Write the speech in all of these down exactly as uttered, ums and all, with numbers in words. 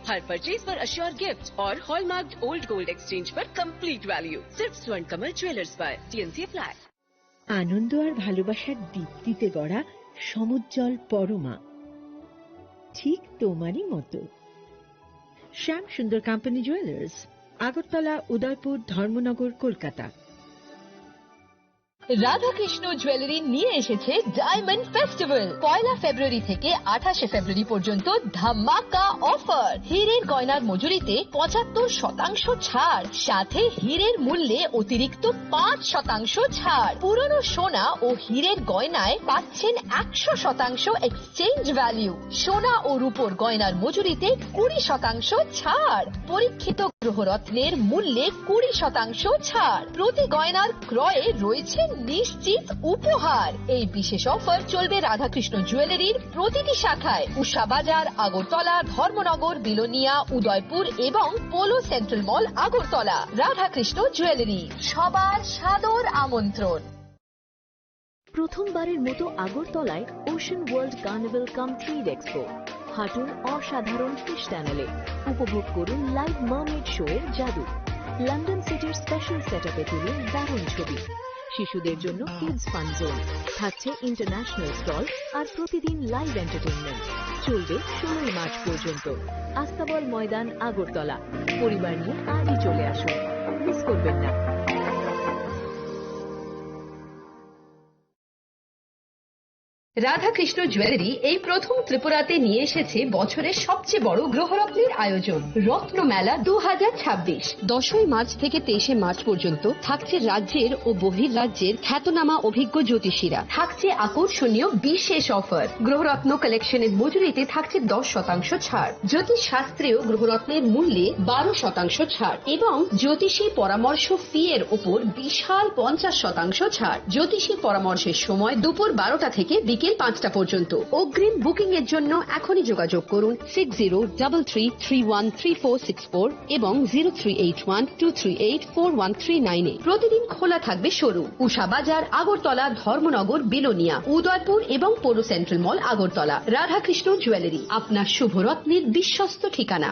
हर purchase पर assure gift और hallmarked old gold exchange पर कंप्लीट वैल्यू। सिर्फ स्वर्ण कमल ज्वेलर्स पर। TNC apply. আনন্দ আর ভালোবাসার দীপ্তিতে গড়া সমুজ্জ্বল পরমা, ঠিক তোমারই মতো। শ্যাম সুন্দর কোম্পানি জুয়েলার্স, আগরতলা, উদয়পুর, ধর্মনগর, কলকাতা। রাধাকৃষ্ণ জুয়েলারি নিয়ে এসেছে ডায়মন্ড ফেস্টিভ্যাল। পয়লা ফেব্রুয়ারি থেকে আঠাশে ফেব্রুয়ারি পর্যন্ত ধামাকা অফার। হীরের গয়নার মজুরিতে পঁচাত্তর শতাংশ ছাড়, সাথে হীরের মূল্যে অতিরিক্ত পাঁচ শতাংশ ছাড়। পুরনো সোনা ও হীরের গয়নায় পাচ্ছেন একশো শতাংশ এক্সচেঞ্জ ভ্যালু। সোনা ও রূপোর গয়নার মজুরিতে কুড়ি শতাংশ ছাড়। পরীক্ষিত গ্রহরত্নের মূল্যে কুড়ি শতাংশ ছাড়। প্রতি গয়নার ক্রয়ে রয়েছে নিশ্চিত উপহার। এই বিশেষ অফার চলবে রাধাকৃষ্ণ জুয়েলারির প্রতিটি শাখায়, উষা বাজার, আগরতলা, ধর্মনগর, বিলোনিয়া, উদয়পুর এবং পোলো সেন্ট্রাল মল, আগরতলা। রাধাকৃষ্ণ জুয়েলারি, সবার সাদর আমন্ত্রণ। প্রথমবারের মতো আগরতলায় ওশান ওয়ার্ল্ড কার্নিভাল কাম ট্রেড এক্সপো। হাঁটুন অসাধারণ ফিশ টানেলে, উপভোগ করুন লাইভ মার্মেড শো এর জাদু। লন্ডন সিটির স্পেশাল সেটআপে তুলুন দারুণ ছবি। শিশুদের জন্য কিডস ফান জোন, থাকছে ইন্টারন্যাশনাল স্টল আর প্রতিদিন লাইভ এন্টারটেইনমেন্ট। চলবে ষোলোই মার্চ পর্যন্ত। আস্তাবল ময়দান, আগরতলা। পরিবার নিয়ে আজই চলে আসুন, মিস করবেন না। রাধাকৃষ্ণ জুয়েলারি এই প্রথম ত্রিপুরাতে নিয়ে এসেছে বছরের সবচেয়ে বড় গ্রহরত্নের আয়োজন, রত্নমেলা দু হাজার ছাব্বিশ। দশই মার্চ থেকে তেইশে মার্চ পর্যন্ত থাকছে রাজ্যের ও বহির্রাজ্যের খ্যাতনামা অভিজ্ঞ জ্যোতিষীরা। থাকছে আকর্ষণীয় বিশেষ অফার। গ্রহরত্ন কালেকশনের মজুরিতে থাকছে দশ শতাংশ ছাড়। জ্যোতিষ শাস্ত্রীয় গ্রহরত্নের মূল্যে বারো শতাংশ ছাড় এবং জ্যোতিষী পরামর্শ ফি এর উপর বিশাল পঞ্চাশ শতাংশ ছাড়। জ্যোতিষী পরামর্শের সময় দুপুর বারোটা থেকে বিকেল পাঁচটা পর্যন্ত। অগ্রিম বুকিং এর জন্য এখনই যোগাযোগ করুন six zero double three three one three four six four এবং zero three eight one two three eight four one three nine এ। প্রতিদিন খোলা থাকবে শোরুম। উষা বাজার, আগরতলা, ধর্মনগর, বিলোনিয়া, উদয়পুর এবং পৌর সেন্ট্রাল মল, আগরতলা। রাধাকৃষ্ণ জুয়েলারি, আপনার শুভ রত্নের বিশ্বস্ত ঠিকানা।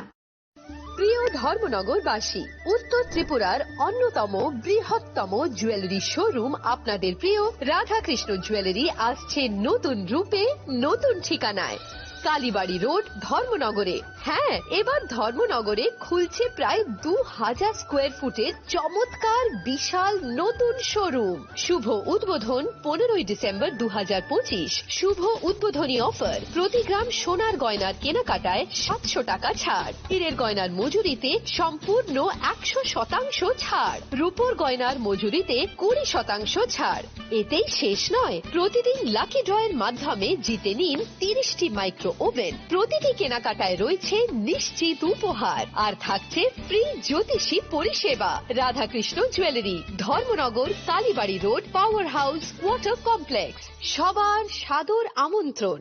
প্রিয় ধর্মনগরবাসী, উত্তর ত্রিপুরার অন্যতম বৃহত্তম জুয়েলারি শোরুম আপনাদের প্রিয় রাধাকৃষ্ণ জুয়েলারি আসছে নতুন রূপে, নতুন ঠিকানায়। কালীবাড়ি রোড, ধর্মনগরে। হ্যাঁ, এবার ধর্মনগরে খুলছে প্রায় দু হাজার স্কোয়ার ফুটের চমৎকার বিশাল নতুন শোরুম। শুভ উদ্বোধন পনেরোই ডিসেম্বর দু হাজার পঁচিশ। শুভ উদ্বোধনী অফার, প্রতি গ্রাম সোনার গয়নার কেনাকাটায় সাতশো টাকা ছাড়। হীরের গয়নার মজুরিতে সম্পূর্ণ একশো শতাংশ ছাড়। রূপোর গয়নার মজুরিতে কুড়ি শতাংশ ছাড়। এতেই শেষ নয়, প্রতিদিন লাকি ড্রয়ের মাধ্যমে জিতে নিন তিরিশটি মাইক্রো ওভেন। প্রতিটি কেনাকাটায় রয়েছে নিশ্চিত উপহার, আর থাকছে ফ্রি জ্যোতিষী পরিষেবা। Radhakrishna jewellery, Dharmanagar, Kalibari road, power house, water complex. সবার সাদর আমন্ত্রণ।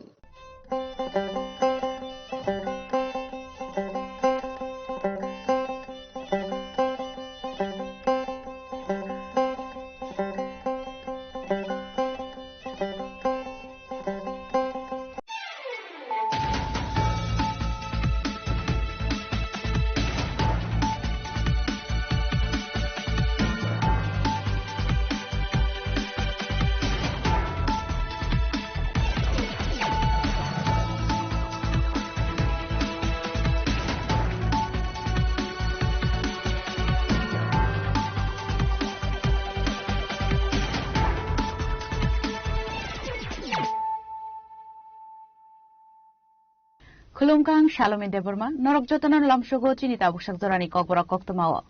Khulumkha, ang Salomi Debbarma, norok jotono lamsogo chini tabuksak jorani kokborok koktwmao.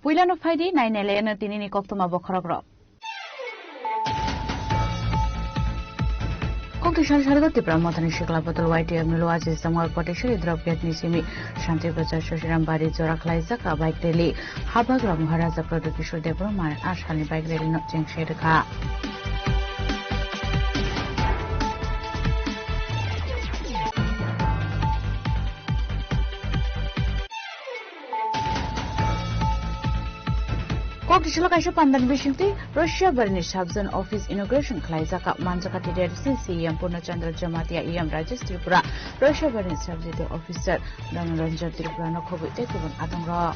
Puilano phaidi nainailaino tinini koktwma bokhorokrok. Kokti sal sargo Tipra Mothani Sikla Bodol Y T F ni Luaji Samuel Potesuri Drop Gate ni simi Shanti Bazar Shoshiram Bari jora khlaijak a bike rally. Habagra Maharaja Pradyot Kishore Debbarma a salni bike rally no chengse rwkha. Kok tisilo kaisa pandani bisingtwi Russia barini subzone office inauguration khlaijak, manjak T D R C C E M Purna Chandra Jamatia, E M Rajesh Tripura, Russia barini subzone officer Dhananjay Tripura no khobwi tei kubun adongrok.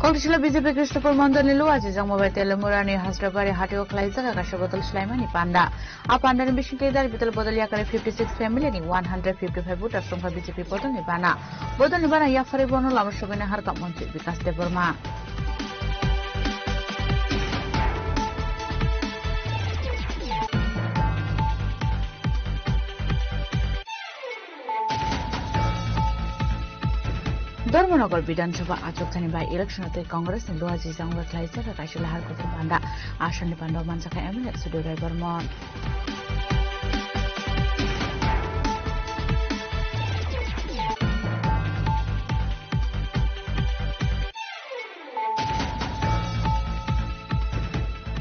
Kok tisilo B J P Krishnapur Mondolni Luaji Jangmabai Telemurani Hasrabari hatio khlaijak kaisa botol swlaimani panda. A pandani bisingtwi dal bital bodol yakari fifty six family ni one hundred fifty five voters wngkha B J P bodolni bana. Bodolni bana yapharwi bono lama sogwini harkha montri Bikas Debbarma. Dharmanagar Bidhan Sabha achukthani by election tei Congress ni Luaji Jangmabai khlaijak kaisa lahar kuthum panda. Asani panda manjakha M L A Sudu Rai Barman.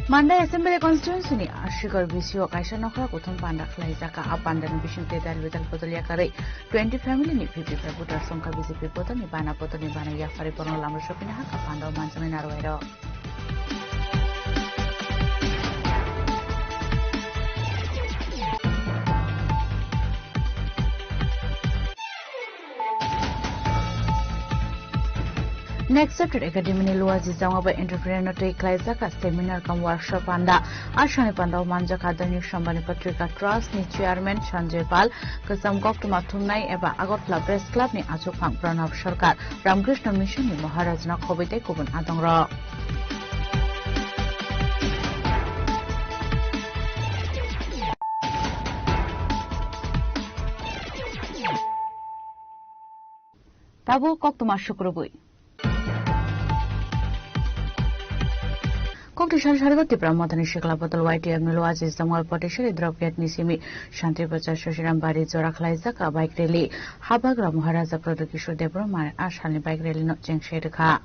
Mandai Assembly Constituency ni Ashigor B C O kaisa nokra kuthum panda khlaijak. A pandani bisingtwi dal bidal bodol yakarwi twenty family ni fifty five voters wngkha B J P bodolni bana, bodolni bana yapharwi borokno lama sopina hakha panda o manjaknai narwai rok. Next Chapter Academy ni Luaji Jangmabai entrepreneur no twi khlaijak seminar kam workshop panda. Asani panda o manjakha Dainik Sambani Patrika Trust ni chairman Sanjay Pal, kwcham koktwma thumnai eba Agartala Press Club ni achukphang Pranab Sarkar, Ramakrishna Mission ni Maharaj no khobwi tei kubun adongrok. Tabuk koktwma sukrubwi. Kokti sari sarigo Tipra Mothani Sikla Bodol Y T F ni Luaji Jangmabai Potesari Drop Gate ni simi Santri Bazar Sasiram Bari jora khlaijak bike rally. Habagra Maharaja Pradyut Kishore Debbarma a salni bike rally no chengse rwkha.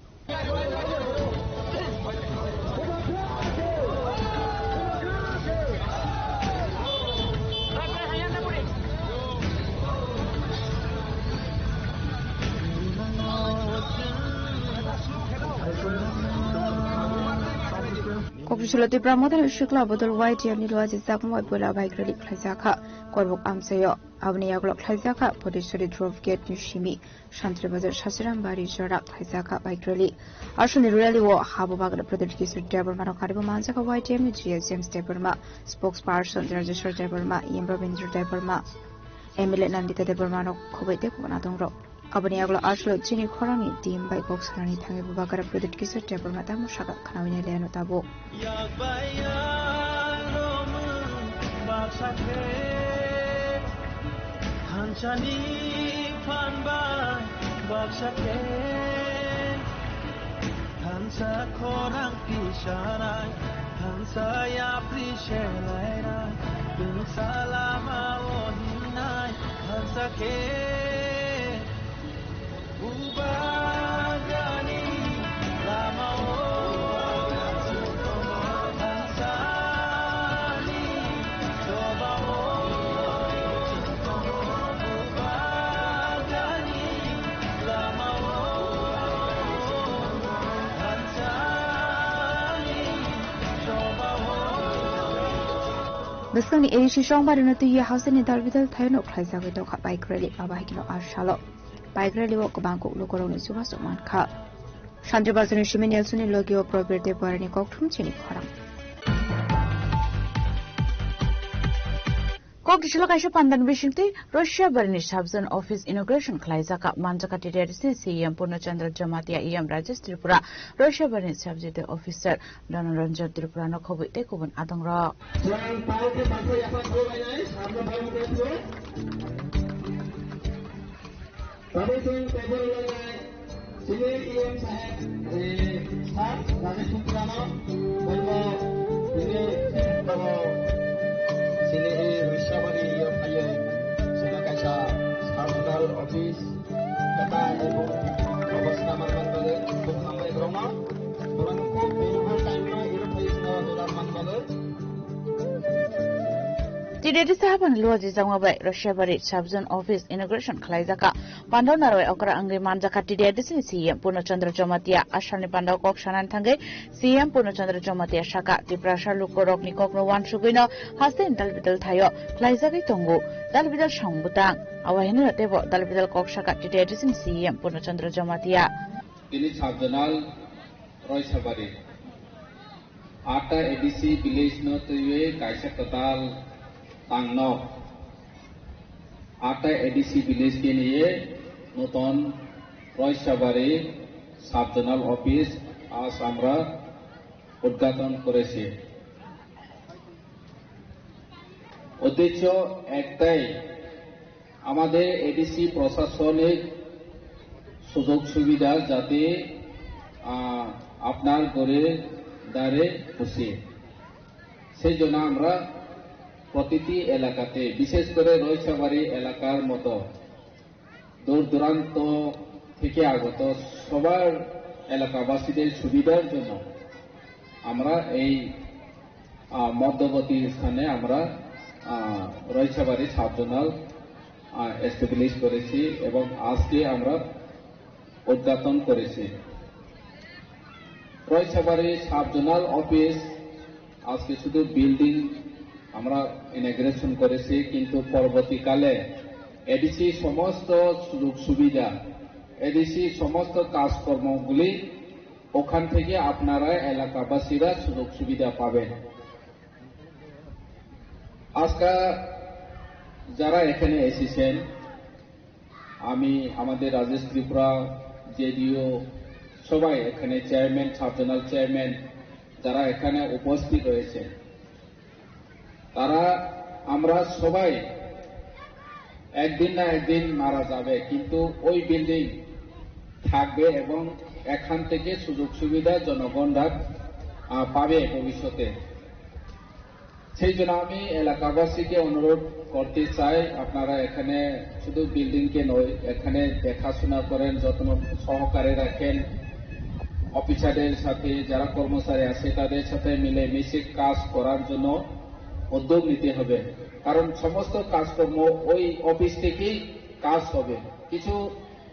Kokisolo Tipra Mothani Sikla Bodol Y T F ni Luaji Jangmabai puila bike rally khlaijakha Korbuk amchaio. Aboni yagulo khlaijakha Potesari Drop Gate ni simi Santri Bazar Sasiram Bari jora khlaijakha bike rally. Aswkni rally o habo bagra Pradyut Kishore Debbarma rok karibo manjakha Y T F ni G S James Debbarma, spokesperson Rajeshwar Debbarma, E M Rabindra Debbarma, M L A Nandita Debbarma rok khobwi tei kubun adongrok. Aboni yagulo aswk chini khorangni team bai kok sanani thangwi bo bagra Pradyut Kishore Debbarma tamo saka khnawi nai leno tabuk. Yak bai yak romwi baksa khe, thansa ni phan bai baksa khe, thansa khorang tisanai, thansa yapri selairai, thansa lama o hingnai, thansa khe. Bwskangni A D C chongbarino twiwi hasteni dalbidal thaio no khlaijagwi tongkha bike rally, abo hai kheno a salo. Bike rally o kwbang kok lukurokni chubachu mankha. Santri Bazarni simi Nelsonni logi o Probir Debbarmani kokthum chini khorang. Kok tisilo kaisa pandani bisingtwi Russia barini subzone office inauguration khlaijak, manjak T D R C ni C E M Purna Chandra Jamatia, E M Rajesh Tripura, Russia barini subzone officer Dhananjay Tripura no khobwi tei kubun adongrok. Chwng pal khe baksa yaphang khlailainai, samno pal khe phuru. Tabuk chwng table o lainai chini E M saheb, eh, sir Rajesh Tripura no, boibo chini abo chini e Rishabari yo phaiwi chini kaisa circular office kata ebo obostha manmani bagwi bukhang bai borokno borokni kok bini hal time no ero phaiwi chwla dolar manmani bagwi. T D A D C hapani luaji jangma bai Roisabari Sub Zone Office inauguration khlaijakha. Pandao narwai okra wngwi manjakha T D A D C ni C E M Purno Chandra Jamatia. Asalni pandao kok sanani thangwi C E M Purno Chandra Jamatia sakha, Tiprasa lukurokni kokno uansugwino haste dalbidal thaio khlaijagwi tongo. Dalbidal samung bwtang. Abo hinwi teibo dalbidal kok sakha T D A D C ni C E M Purno Chandra Jamatia. Tini Sub Zonal Roisabari. Atta A D C village no twiwi kaisa kwtal tangnok. Atta A D C village ke niye nuton Roisabari Sub Zonal Office aaj amra udghaton korechi. উদ্দেশ্য একটাই, আমাদের এডিসি প্রশাসনিক সুযোগ সুবিধা যাতে, আহ, আপনার ঘরে দ্বারে পৌঁছে। সেই জন্য আমরা প্রতিটি এলাকাতে, বিশেষ করে রৈসাবাড়ি এলাকার মতো দূর দূরান্ত থেকে আগত সবার এলাকাবাসীদের সুবিধার জন্য আমরা এই, আহ, মধ্যবর্তী স্থানে আমরা, আহ, রৈসাবাড়ি সাব জোনাল, আহ, এস্টাবলিশ করেছি এবং আজকে আমরা উদ্ঘাটন করেছি। রৈসাবাড়ি সাব জোনাল অফিস আজকে শুধু বিল্ডিং আমরা ইনগ্রেশন করেছি, কিন্তু পরবর্তীকালে এডিসি সমস্ত সুযোগ সুবিধা, এডিসি সমস্ত কাজকর্মগুলি ওখান থেকে আপনারা এলাকাবাসীরা সুযোগ সুবিধা পাবেন। আজকে যারা এখানে এসেছেন, আমি, আমাদের রাজেশ ত্রিপুরা, জেডিও, সবাই এখানে চেয়ারম্যান, সাব জোনাল চেয়ারম্যান, যারা এখানে উপস্থিত রয়েছে, তারা, আমরা সবাই একদিন না একদিন মারা যাবে, কিন্তু ওই বিল্ডিং থাকবে এবং এখান থেকে সুযোগ সুবিধা জনগণরা, আহ, পাবে ভবিষ্যতে। সেই জন্য আমি এলাকাবাসীকে অনুরোধ করতে চাই, আপনারা এখানে শুধু বিল্ডিং কে নয়, এখানে দেখাশোনা করেন, যত্ন সহকারে রাখেন, অফিসারদের সাথে, যারা কর্মচারী আছে তাদের সাথে মিলেমিশে কাজ করার জন্য উদ্যোগ নিতে হবে। কারণ সমস্ত কাজকর্ম ওই অফিস থেকেই কাজ হবে। কিছু,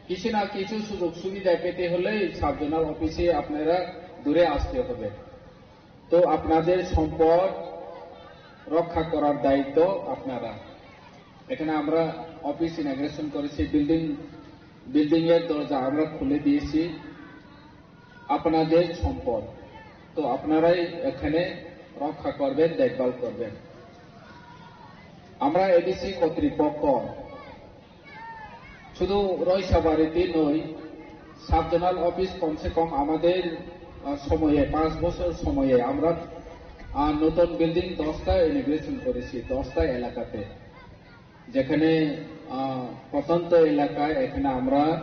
কিছু না কিছু সুযোগ সুবিধা পেতে হলেই সাব জোনাল অফিসে আপনারা দূরে আসতে হবে। তো আপনাদের সম্পদ রক্ষা করার দায়িত্ব আপনারা। এখানে আমরা অফিস ইনগ্রেশন করেছি, বিল্ডিং, বিল্ডিং এর দরজা আমরা খুলে দিয়েছি। আপনাদের সম্পদ, তো আপনারাই এখানে রক্ষা করবেন, দেখভাল করবেন। আমরা এডিসি কর্তৃপক্ষ শুধু রয়সাবাড়িতে নয়, সাব জোনাল অফিস কমসে কম আমাদের, আহ, সময়ে, পাঁচ বছর সময়ে আমরা, আহ, নতুন বিল্ডিং দশটা ইনগ্রেশন করেছি, দশটা এলাকাতে। যেখানে, আহ, প্রত্যন্ত এলাকায় এখানে আমরা,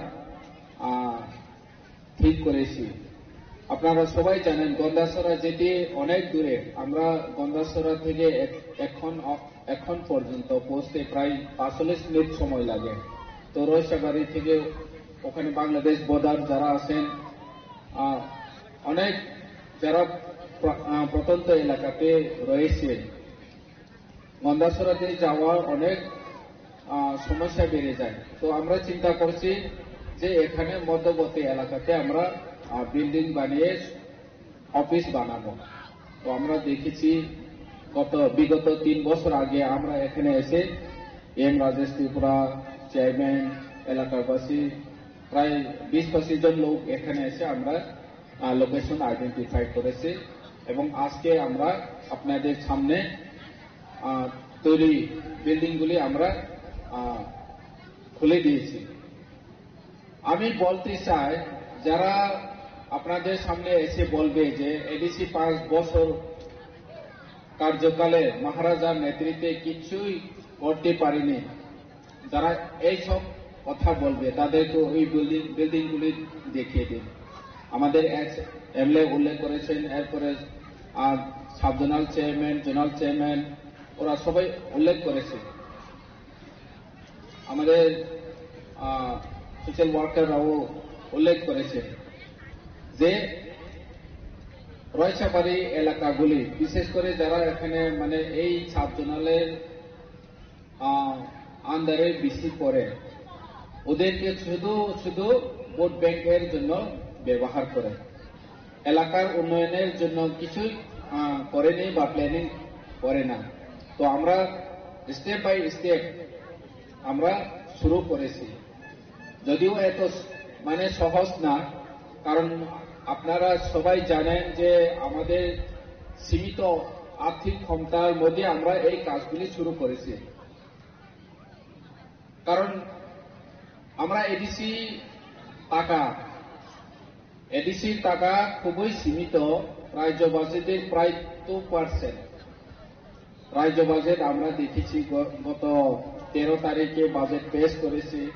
আহ, ঠিক করেছি। আপনারা সবাই জানেন, গন্ডাছড়া যেটি অনেক দূরে, আমরা গন্ডাছড়া থেকে এক-, এখন অ-, এখন পর্যন্ত পৌঁছতে প্রায় পাঁচচল্লিশ মিনিট সময় লাগে। তো রয়সাবাড়ি থেকে ওখানে বাংলাদেশ বর্ডার যারা আছেন, আহ, অনেক যারা প্র-, আহ, প্রত্যন্ত এলাকাতে রয়েছে, গন্ডাছড়াতে যাওয়ার অনেক, আহ, সমস্যা বেড়ে যায়। তো আমরা চিন্তা করছি যে এখানে মধ্যবর্তী এলাকাতে আমরা, আহ, বিল্ডিং বানিয়ে অফিস বানাবো। তো আমরা দেখেছি গত, বিগত তিন বছর আগে আমরা এখানে এসে এম রাজেশ ত্রিপুরা, চেয়ারম্যান, এলাকাবাসী, প্রায় বিশ পঁচিশ জন লোক এখানে এসে আমরা, আহ, লোকেশন আইডেন্টিফাই করেছি এবং আজকে আমরা আপনাদের সামনে, আহ, তৈরি বিল্ডিংগুলি আমরা, আহ, খুলে দিয়েছি। আমি বলতে চাই, যারা আপনাদের সামনে এসে বলবে যে এডিসি পাঁচ বছর কার্যকালে মহারাজার নেতৃত্বে কিছুই করতে পারিনি, যারা এই সব কথা বলবে, তাদেরকে ওই বিল্ডিং, বিল্ডিংগুলি দেখিয়ে দিন। আমাদের এক্স এমএলএ উল্লেখ করেছেন, এরপরে, আহ, sub zonal chairman, zonal chairman, ওরা সবাই উল্লেখ করেছে। আমাদের, আহ, সোশ্যাল ওয়ার্কাররাও উল্লেখ করেছে যে রয়সাবাড়ি এলাকাগুলি, বিশেষ করে যারা এখানে, মানে, এই সাব জোনালের আহ, আন্ডারে বিসি পড়ে, ওদেরকে শুধু শুধু ভোট ব্যাংকের জন্য ব্যবহার করে, এলাকার উন্নয়নের জন্য কিছুই আহ, করেনি বা প্ল্যানিং করে না। তো আমরা স্টেপ বাই স্টেপ আমরা শুরু করেছি, যদিও এত স- মানে সহজ না, কারণ আপনারা সবাই জানেন যে আমাদের সীমিত আর্থিক ক্ষমতার মধ্যে আমরা এই কাজগুলি শুরু করেছি। কারণ আমরা এডিসি টাকা, এডিসির টাকা খুবই সীমিত, রাজ্য বাজেটের প্রায় টু পার্সেন্ট। রাজ্য বাজেট আমরা দেখেছি, গ- গত তেরো তারিখে বাজেট পেশ করেছি,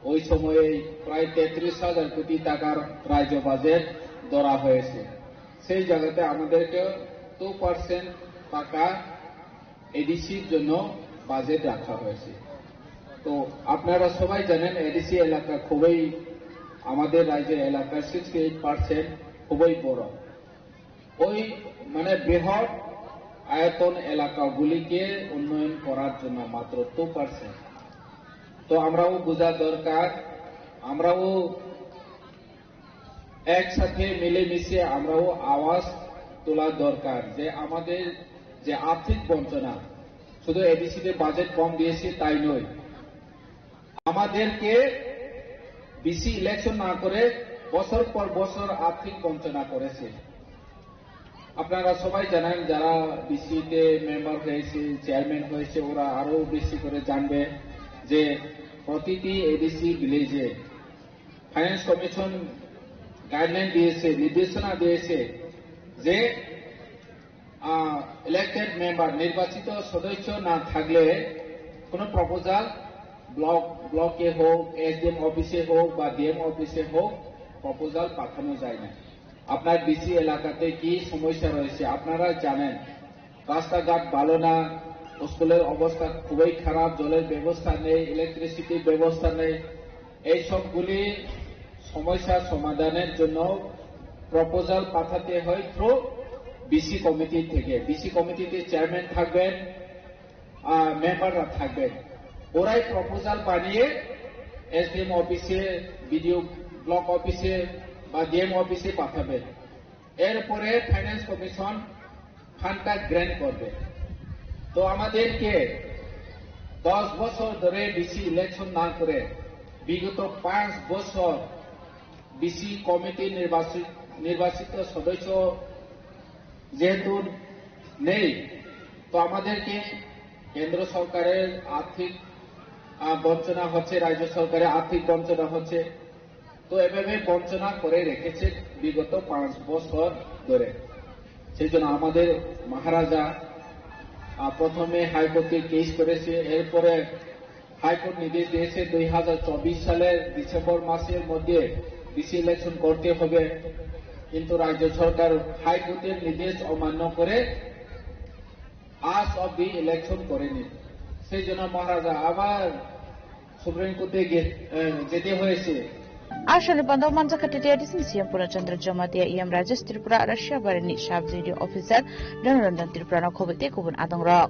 ওই সময়ে প্রায় তেত্রিশ হাজার কোটি টাকার রাজ্য বাজেট ধরা হয়েছে। সেই জায়গাতে আমাদেরকে টু পার্সেন্ট টাকা এডিসির জন্য বাজেট রাখা হয়েছে। তো আপনারা সবাই জানেন, এডিসি এলাকা খুবই, আমাদের রাজ্যের এলাকা সিক্সটি এইট পার্সেন্ট খুবই বড়। ওই মানে বৃহৎ আয়তন এলাকাগুলিকে উন্নয়ন করার জন্য মাত্র টু পার্সেন্ট। তো আমরাও বোঝা দরকার, আমরাও একসাথে মিলেমিশে আমরাও আওয়াজ তোলা দরকার যে আমাদের যে আর্থিক বঞ্চনা, শুধু এডিসিতে বাজেট কম দিয়েছে তাই নয়, আমাদেরকে বিসি ইলেকশন না করে বছর পর বছর আর্থিক বঞ্চনা করেছে। আপনারা সবাই জানেন, যারা বিসিতে মেম্বার হয়েছে, চেয়ারম্যান হয়েছে, ওরা আরো বেশি করে জানবে যে প্রতিটি এডিসি ভিলেজে ফাইন্যান্স কমিশন গাইডলাইন দিয়েছে, নির্দেশনা দিয়েছে যে ইলেক্টেড মেম্বার, নির্বাচিত সদস্য না থাকলে কোনো প্রপোজাল ব্লক ব্লকে হোক, এসডিএম অফিসে হোক বা ডিএম অফিসে হোক, প্রপোজাল পাঠানো যায় না। আপনার ডিসি এলাকাতে কি সমস্যা রয়েছে আপনারা জানেন। রাস্তাঘাট ভালো না, স্কুলের অবস্থা খুবই খারাপ, জলের ব্যবস্থা নেই, ইলেকট্রিসিটির ব্যবস্থা নেই। এই সবগুলি সমস্যা সমাধানের জন্য প্রপোজাল পাঠাতে হয় থ্রু বিসি কমিটি থেকে। বিসি কমিটিতে চেয়ারম্যান থাকবেন, মেম্বাররা থাকবেন। ওরাই প্রপোজাল বানিয়ে এসডিএম অফিসে, বিডিও ব্লক অফিসে বা ডিএম অফিসে পাঠাবেন। এরপরে ফাইন্যান্স কমিশন ফান্ডটা গ্র্যান্ট করবে। তো আমাদেরকে দশ বছর ধরে বিসি ইলেকশন না করে বিগত পাঁচ বছর বিসি কমিটি নির্বাচিত নির্বাচিত সদস্য যেহেতু নেই, তো আমাদেরকে কেন্দ্র সরকারের আর্থিক আহ, বঞ্চনা হচ্ছে, রাজ্য সরকারের আর্থিক বঞ্চনা হচ্ছে। তো এভাবে বঞ্চনা করে রেখেছে বিগত পাঁচ বছর ধরে। সেই জন্য আমাদের মহারাজা আহ, প্রথমে হাইকোর্টে কেস করেছে, এরপরে হাইকোর্ট নির্দেশ দিয়েছে দুই হাজার চব্বিশ সালের ডিসেম্বর মাসের মধ্যে বিসি ইলেকশন করতে হবে, কিন্তু রাজ্য সরকার হাইকোর্টের নির্দেশ অমান্য করে আজ অব্দি ইলেকশন করেনি। সেই জন্য মহারাজা আবার সুপ্রিম কোর্টে গে- এ, যেতে হয়েছে। Aswkni panda manjakha T T R D C ni C M Purna Chandra Jamatia, E M Rajesh Tripura, Rasiabari ni sub J D O officer Dhananandan Tripura no khoboi tei kubun adongrok.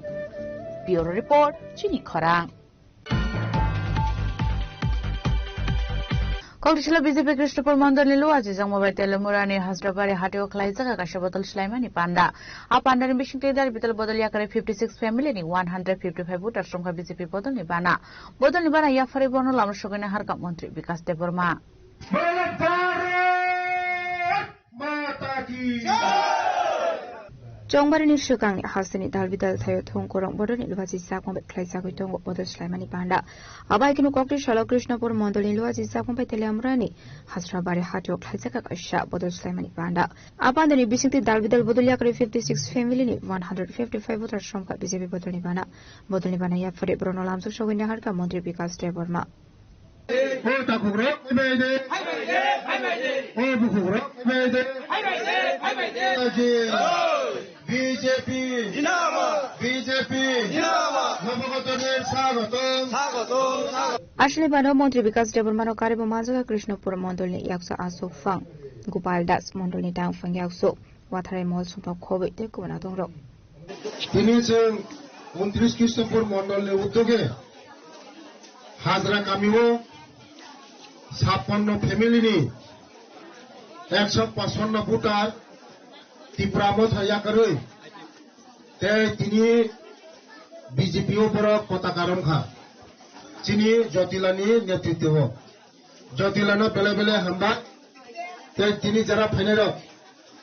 Bureau Report, Chini Khorang. Kokdisalo B J P Krishnapur Mondolni Luaji Jangmabai Telemurani Hasrabari hatio khlaijak kaisa bodol swlaimani panda. A pandani bisingtwi dal bidal bodol yakari fifty six family ni one hundred fifty five voters romkha B J P bodolni bana. Bodolni bana yapharwi bono lama sogwina harkha Montri Bikas Debbarma. Bharat Mata ki Chongbarini swkangni hasteni dalbidal thaio thung korong bodolni luaji jakmang bai khlaijagwi tongo bodol swlaimani panda. Abai kheno kokti salo Krishnapur mondolni luaji jakmang bai Telemurani Hasrabari hatio khlaijak kaisa bodol swlaimani panda. A pandani bisingtwi dalbidal bodol yakari fifty six family ni one hundred fifty five voters romkha B J P bodolni bana. Bodolni bana yapharwi borokno lamjak sogwini harkha Montri Bikas Debbarma. O takhukrok, hai bai de. Hai bai de, hai bai de. O bukhukrok, hai bai de. Hai bai de, hai bai de. Hai bai de. B J P. Zindabad. B J P. Zindabad. Namakotorni swagotom. Swagotom, swagotom. Aswkni bana Montri Bikas Debbarmano karibo manjaga Krishnapur mondolni yaksa Asok Phang, Gopal Das mondolni tangphang yakso, Watharai Mol Sumpa Khoboi tei kubun adongrok. Tini chwng Untris Krishnapur Mondolni uddoge Hajra kamio chappanno family ni ekso pachpanno voter Tipra Motha yakarwi tei tini B J P o borok kota karom kha chini Jotila ni netritwo o. Jotila no belai belai hambai. Tei tini jara phainai rok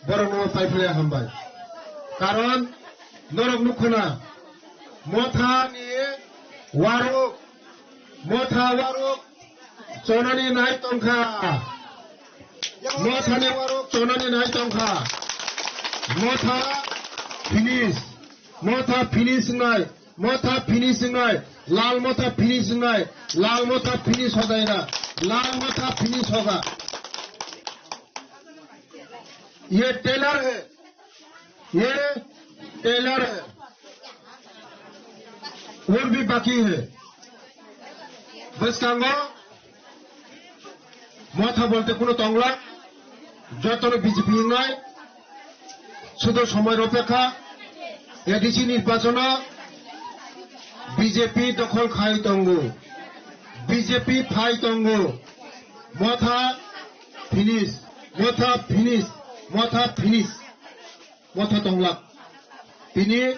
borok no pai belai hambai. Karon norok nukhuna Motha ni waruk, Motha waruk chonani nai tongkha. Motha ni waruk chonani nai tongkha. Motha finish. Motha finish nai. Motha finish nai. Lal Motha finish nai. Lal Motha finish hoga ina. Lal Motha finish hoga. Ye trailer hai. Ye trailer hai. Aur bhi baki hai. Bwskango Motha bolte kuno tongla, jotono B J P wngnai, sudo somoi ropekha, A D C nirbachono B J P dokhol khai tongo, B J P phai tongo, Motha finish, Motha finish, Motha finish. Motha tonglak. Tini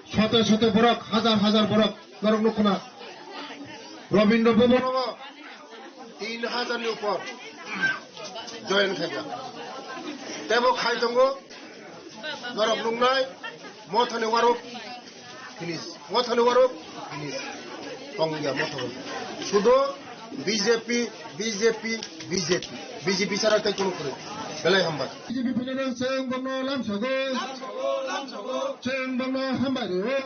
sote sote borok, hazar hazar borok, norok nukhuna. Rabindra Bhavan o tin hazar ni upor join khaijak. Tebo khai tongo, norok nuknai, Mothani waruk finish. Mothani waruk finish. Tongya Motha. Sudo B J P, B J P, B J P, B J P sara tei kunu kunu. Belai hambai. B J P phainai chwng bono lamsogo. Chwng bono hambai rio.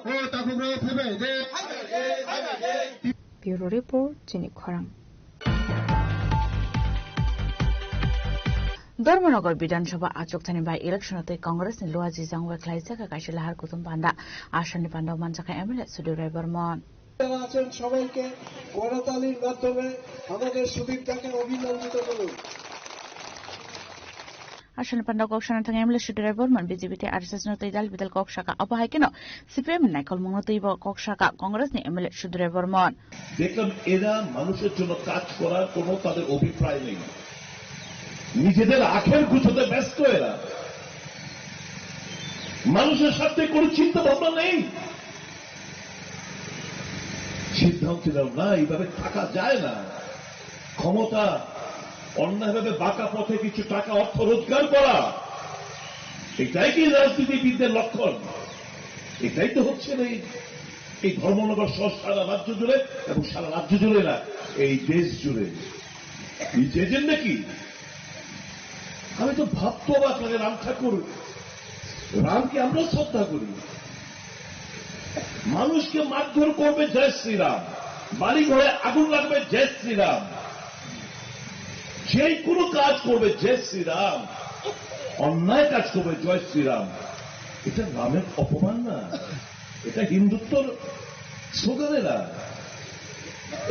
O takhuk rok phaibai de. Bureau Report, chini khorang. Dharmanagar Bidhan Sabha achukthani by election tei Congress ni luaji jang wekhlai jaka kaisa lahar kutum panda. Asani panda manjakha M L A Sudu Rai Bormon. যারা আছেন সবাইকে করতালির মাধ্যমে আমাদের সুদীপ দাকে অভিনন্দিত করুন। Asani panda kok sana thang M L A Sudu Rai Bormon B J P tei R S S no tei dal bidal kok saka abo hai keno C P M ni naikolmung no tei bo kok saka Congress ni M L A Sudu Rai Bormon. দেখলাম এরা মানুষের জন্য কাজ করার কোনো তাদের অভিপ্রায় নেই, নিজেদের আখের গুছোতে ব্যস্ত এরা, মানুষের স্বার্থে কোনো চিন্তা ভাবনা নেই। সিদ্ধান্ত নিলাম, না, এইভাবে থাকা যায় না। ক্ষমতা, অন্যায়ভাবে বাঁকা পথে কিছু টাকা অর্থ রোজগার করা, এটাই কি রাজনীতিবিদদের লক্ষণ? এটাই তো হচ্ছে না এই, এই ধর্মনগর সহ সারা রাজ্য জুড়ে এবং সারা রাজ্য জুড়ে না, এই দেশ জুড়ে। এই যে এজেন্ডা কি? আমি তো ভাবতে অবাক লাগে, রাম ঠাকুর, রামকে আমরা শ্রদ্ধা করি, মানুষকে মারধর করবে জয় শ্রীরাম, বাড়ি ঘরে আগুন লাগবে জয় শ্রীরাম, যেই কোনো কাজ করবে জয় শ্রীরাম, অন্যায় কাজ করবে জয় শ্রীরাম, এটা রামের অপমান না? এটা হিন্দুত্বর স্লোগান এরা।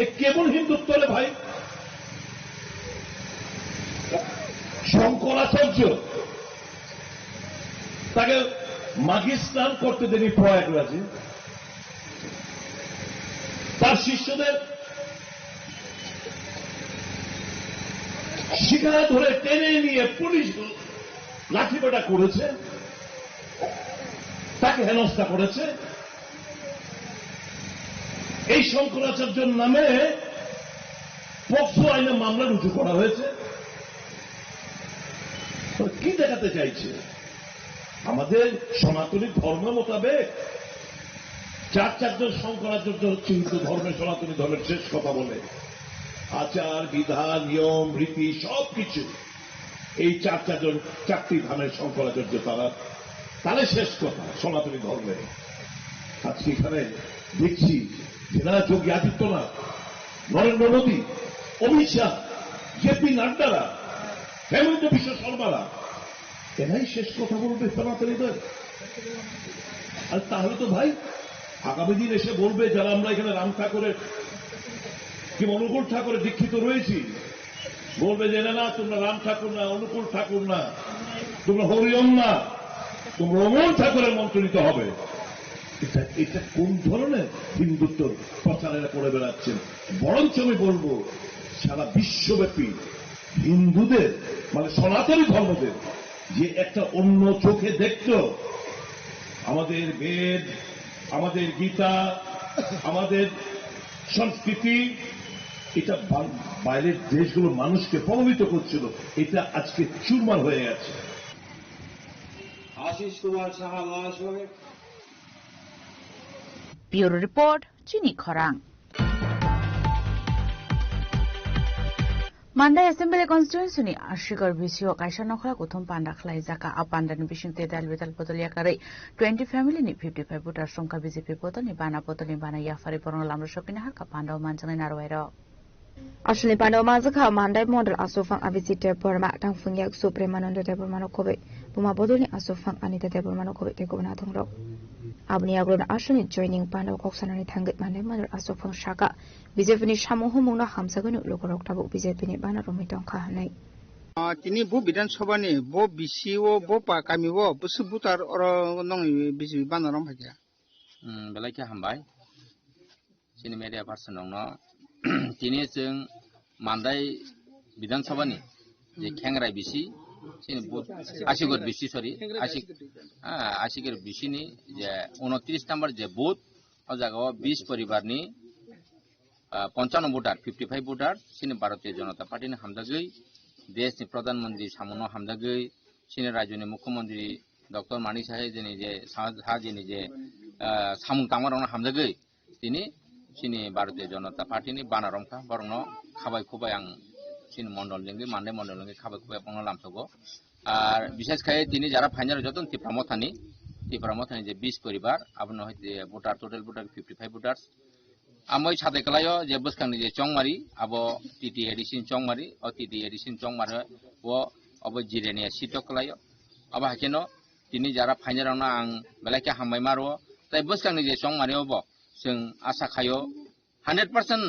এ কেমন হিন্দুত্ব রে ভাই? শঙ্করাচার্য তাকে মাঘী স্নান করতে দেনি প্রয়াগরাজে, তার শিষ্যদের শিখা ধরে টেনে নিয়ে পুলিশ লাঠিপেটা করেছে, তাকে হেনস্থা করেছে। এই শঙ্করাচার্যর নামে পক্সো আইনে মামলা রুজু করা হয়েছে। তো কি দেখাতে চাইছে? আমাদের সনাতনী ধর্ম মোতাবেক চার চারজন শঙ্করাচার্য হচ্ছে হিন্দু ধর্মে, সনাতনী ধর্মের শেষ কথা বলে। আচার, বিধান, নিয়ম, রীতি সবকিছু এই চার চারজন চারটি ধামের শঙ্করাচার্য তারা, তাহলে শেষ কথা সনাতনী ধর্মে। আজকে এখানে দেখছি যারা যোগী আদিত্যনাথ, নরেন্দ্র মোদী, অমিত শাহ, জে পি নাড্ডারা, হেমন্ত বিশ্ব শর্মারা, এরাই শেষ কথা বলবে সনাতনীদের। আর তাহলে তো ভাই, আগামী দিন এসে বলবে, যারা আমরা এখানে রাম ঠাকুরের কি অনুকূল ঠাকুরের দীক্ষিত রয়েছি, বলবে যে, "না, না, তোমরা রাম ঠাকুর না, অনুকূল ঠাকুর না, তোমরা হরিওম না, তোমরা অমল ঠাকুরের মন্ত্র নিতে হবে।" এটা এটা কোন ধরনের হিন্দুত্ব প্রচারেরা করে বেড়াচ্ছেন? বরঞ্চ আমি বলবো, সারা বিশ্বব্যাপী হিন্দুদের, মানে সনাতনী ধর্মদের, যে একটা অন্য চোখে দেখত আমাদের বেদ, আমাদের গীতা, আমাদের সংস্কৃতি, এটা বা-, বাইরের দেশগুলো মানুষকে প্রভাবিত করছিল, এটা আজকে চুরমার হয়ে গেছে। আশিস কুমার সাহা মহাশয়। Bureau Report, Chini Khorang. Mandai Assembly Constituency ni Asigor B C o kaisa nokhla kuthum panda khlai jaka. A panda ni bising te dal bidal bodol yakarwi twenty family ni fifty five voter songkha B J P bodol ni bana bodol ni bana yaphari borok lamro sokina harka panda o manjaknai narwai rok. Aswkni panda o manjakha Mandai Mondol Aswk Phang Abhijit Debbarma, Tangphung Yaksu Premananda Debbarma no kobai, Buma Bodolni Aswk Phang Anita Debbarma no kobai tei kubun adongrok. Aboni yagulo aswkni joining panda o kok sanani thangwi Mandai Mondol Aswk Phang saka, B J P ni samung humung no hamjagwi no lukurok tabuk B J P ni bana romwi tongkha hwnwi. Ah, tini bo Bidhan Sabha ni bo B C o bo pa kami o bwswk butar oro nongni B J P bana rom phaikha. Hmm, belai khe hambai. Chini media person rokno tini chwng Mandai Bidhan Sabha ni je Khengrai B C, chini bu-, Asigor B C, sorry, Asi-, ah, Asigor B C ni je unotris number je booth, o jaga o bis poribar ni, ah, ponchano voter, fifty five voter, chini Bharatiya Janata Party ni hamjagwi, desh ni Pradhan Mantri samung no hamjagwi, chini rajyo ni Mukhyamantri Doctor Manik Saha jini je, Saha jini je, ah, samung tangma rokno hamjagwi, tini chini Bharatiya Janata Party ni bana romkha, borokno khabai khubai ang chini mondol jengwi, Mandai mondol jengwi khabai khubai bongno lamsogo. Ar bishes khai tini jara phainai rok joto Tipra Mothani, Tipra Mothani je bis poribar, abono hai je voter, total voter fifty five voters. Amoi sadai kalaio je bwskangni je chongmari, abo T T A D C ni chongmari, o T T A D C ni chongmari o abo Jirania seat o kalaio. Abo haikeno tini jara phainai rokno ang belai khe hambai maro. Tai bwskangni je chongmari obo chwng asa khaio, hundred percent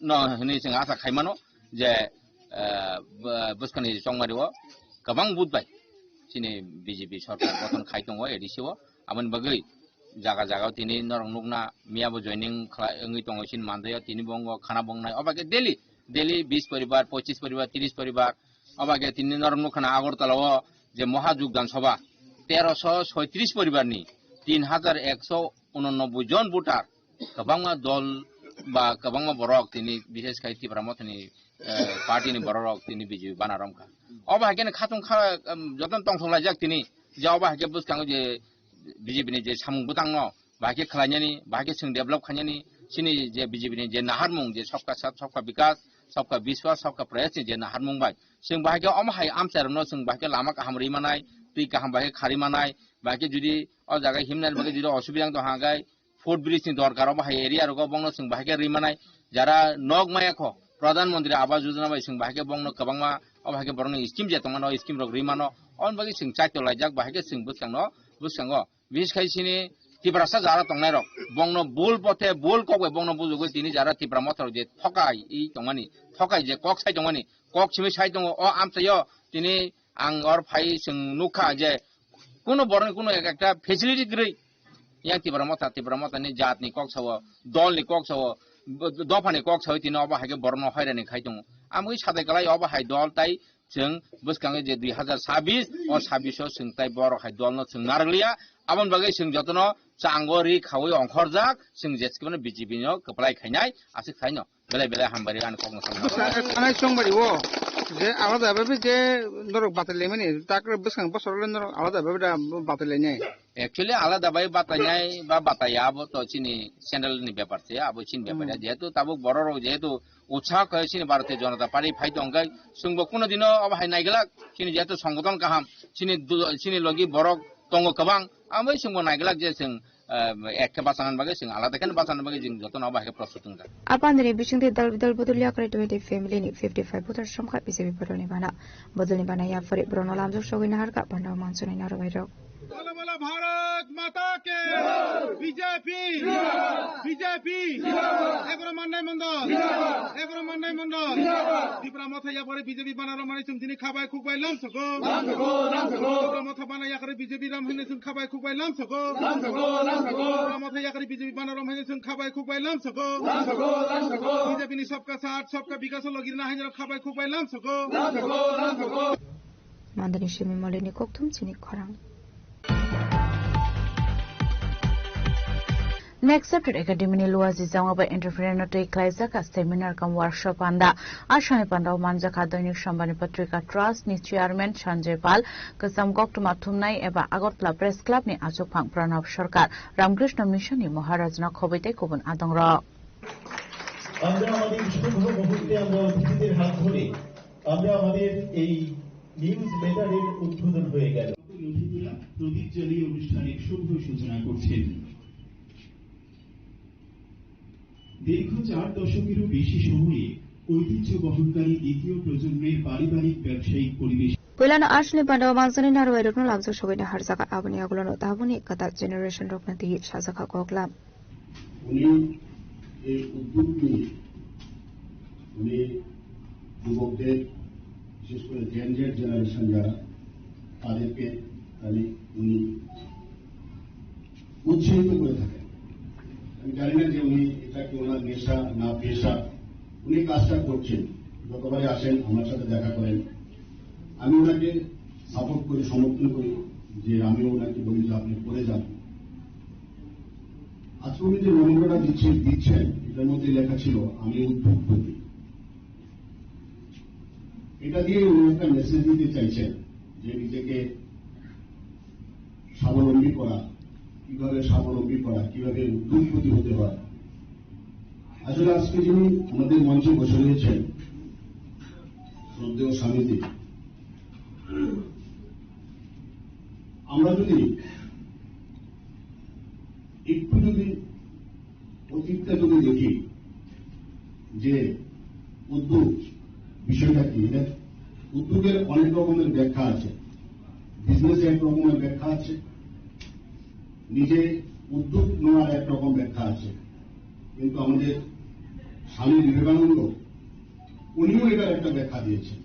no hwnwi chwng asa khai mano je, eh, bw-, bwskangni chongmari o kwbang vote bai chini B J P sorkar gothon khai tongo A D C o. Aboni bagwi jaga jaga o tini norok nukna miya bo joining khlai wngwi tongo chini Mandai o, tini bo wngkha khana bongnai. Oba khe daily, daily bis poribar, pochis poribar, tris poribar. Oba khe tini norok nukha na Agartala o je Maha Jogdan Sabha, teroso soitris poribar ni tin hajar ekso unonoboi jon voter, kwbangma dol ba kwbangma borok tini bishes khai Tipra Mothani, eh, party ni borok rok tini B J P bana romkha. Obo hai khe khatung kha, em, jotono tongthok laijak tini, je obo hai khe bwskango je B J P ni je samung bwtangno bahai khe khlainani, bahai khe chwng develop khainani, chini je B J P ni je naharmung je Sabka Saath, Sabka Vikas, Sabka Vishwas, Sabka Prayas ni je naharmung bai chwng bahai khe omo hai amchai rokno chwng bahai khe lama kaham rwi manai, twi kaham bahai khe kharwi manai, bahai khe jodi o jaga himnani bagwi jodi osubida wng tong hwnkhai, footbridge ni dorkar obo hai area rogo bongno chwng bahai khe rwi manai, jara nok maya kho Pradhan Mantri Awas Yojana bai chwng bahai khe bongno kwbangma obo hai khe borokni scheme je tongmano o scheme rok rwi mano, oboni bagwi chwng chaito laijak bahai khe chwng bwskango, bwskango bises khai chini Tiprasa jara tongnai rok bongno bul pothe bul kok bai bongno bujugwi tini jara Tipra Motha rok je thokai i tongmani, thokai je kok sai tongmani, kok simi sai tongo o amchaio tini ang or phai chwng nukha je kuno borokni kuno ek-, ekta facility kwrwi. Yang Tipra Motha, Tipra Motha ni jat ni kok sao, dol ni kok sao, dopha ni kok sao, tini obo hai khe borokno hoirani khai tongo. Amwi sadai kwlai obo hai dol tai chwng bwskango je dui hazar sabis, o sabis o chwng tai borok hai dol no chwng narwkliya. Aboni bagwi chwng jotono chango ri khaui ongkhorjak, chwng jeskhe B J P no kwplai khainai, aswk sai no. Belai belai hambai rw ani kokno samna. Bwsa-, sanai chongmari o je alada bhabe je norok batai laimani, tak bwskang bosor le norok alada bhabe da batai lainai. Actually alada bai batainai ba bataiya abo to chini channel ni bepar se, abo chini bepar ya. Hmm. Jehetu tabuk borok rok jehetu utsaho khe chini Bharatiya Janata Party phai tong khe chwngbo kuno dino abo hai naiglak chini jehetu songgothon kaham chini du-, chini logi borok tongo kwbang, abo chwngbo naiglak je chwng ah, ek khe bachana bagwi, chwng alada khe bachana bagwi chwng jotono abo hai khe prostut wngjak. A pandini bisingtwi dal bidal bodol yakarwi twenty family ni fifty five voter somkha B J P bodolni bana. Bodolni bana yaphari borokno lamjak sogwi naharkha panda o mansunai narwai rok. बोलो बोलो भारत माता के। BJP. BJP. एग्रो मान्डे मंडल। एग्रो मान्डे Mondol. Zindabad. Tipra Motha yapore B J P bana romani chwng tini khabai khukbai lamsoko. Lamsoko, lamsoko. Tipra Motha bana yakore B J P ram hwnwi chwng khabai khukbai lamsoko. Lamsoko, lamsoko. Tipra Motha yakore B J P bana romani chwng khabai khukbai lamsoko. Lamsoko, lamsoko. B J P ni sabka saath, sabka vikas lo girna hainjaro khabai khukbai lamsoko. Lamsoko, lamsoko. Mandani Simi Molini kokthum chini khorang. Next Chapter Academy ni Luaji Jangwa bai entrepreneur no twi khlaijak a seminar kam workshop panda. Asani panda o manjakha Doinik Sombani Patrika Trust ni chairman Sanjay Pal, Kwcham Koktwma Thumnai eba Agartala Press Club ni achukphang Pranab Sarkar, Ramkrishna Mission ni Maharaj no khobwi tei kubun adong rok. আমরা আমাদের শুভ মুহূর্তে আমরা অতিথিদের হাত ধরে আমরা আমাদের এই নিউজ লেটারের উদ্বোধন হয়ে গেল। অতিথিরা প্রদীপ জ্বালিয়ে অনুষ্ঠানের শুভ সূচনা করছেন। দীর্ঘ চার দশকেরও বেশি সময়ে ঐতিহ্য বহনকারী দ্বিতীয় প্রজন্মের পারিবারিক ব্যবসায়িক পরিবেশ। Puilano asni panda o manjani narwai rokno lamjak sogwini harjak, aboni ulo no tabukni kwtal generation rokno twi sajak kha koklam. উনি এই উদ্যোগ নিয়ে উনি যুবকদের, বিশেষ করে জেন জেড জেনারেশন যারা, তাদেরকে তাহলে উনি উৎসাহিত করে থাকেন। আমি জানি না যে উনি এটা কি ওনার নেশা না পেশা, উনি কাজটা করছেন। যতবারই আসেন আমার সাথে দেখা করেন, আমি ওনাকে সাপোর্ট করি, সমর্থন করি, যে আমিও ওনাকে বলি যে আপনি করে যান। আজকে উনি যে মেমোটা দিচ্ছেন দিচ্ছেন এটার মধ্যে লেখা ছিল আমি উদ্যোগপতি। এটা দিয়ে উনি একটা মেসেজ দিতে চাইছেন যে নিজেকে স্বাবলম্বী করা, কিভাবে স্বাবলম্বী করা, কিভাবে উদ্যোগপতি হতে হয়। আসলে আজকে যিনি আমাদের মঞ্চে বসে রয়েছেন, শ্রদ্ধেয় স্বামীজি, আমরা যদি একটু যদি অতীতটা যদি দেখি যে উদ্যোগ বিষয়টা কি, এটা উদ্যোগের অনেক রকমের ব্যাখ্যা আছে। বিজনেস এক রকমের ব্যাখ্যা আছে, নিজে উদ্যোগ নেওয়ার এক রকম ব্যাখ্যা আছে। কিন্তু আমাদের স্বামী বিবেকানন্দ, উনিও এটার একটা ব্যাখ্যা দিয়েছেন।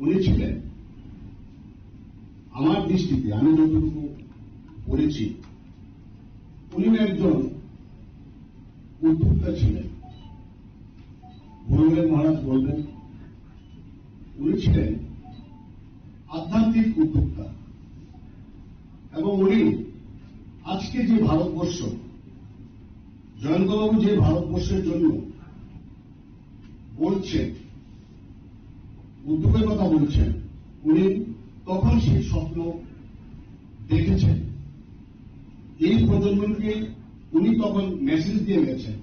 উনি ছিলেন, আমার দৃষ্টিতে আমি যতটুকু পড়েছি, উনিও একজন উদ্যোক্তা ছিলেন। ভুল হলে মহারাজ বলবেন। উনি ছিলেন আধ্যাত্মিক উদ্যোক্তা এবং উনি আজকে যে ভারতবর্ষ, জয়ন্তবাবু যে ভারতবর্ষের জন্য বলছেন, উদ্যোগের কথা বলছেন, উনি তখন সেই স্বপ্ন দেখেছেন। এই প্রজন্মকে উনি তখন মেসেজ দিয়ে গেছেন।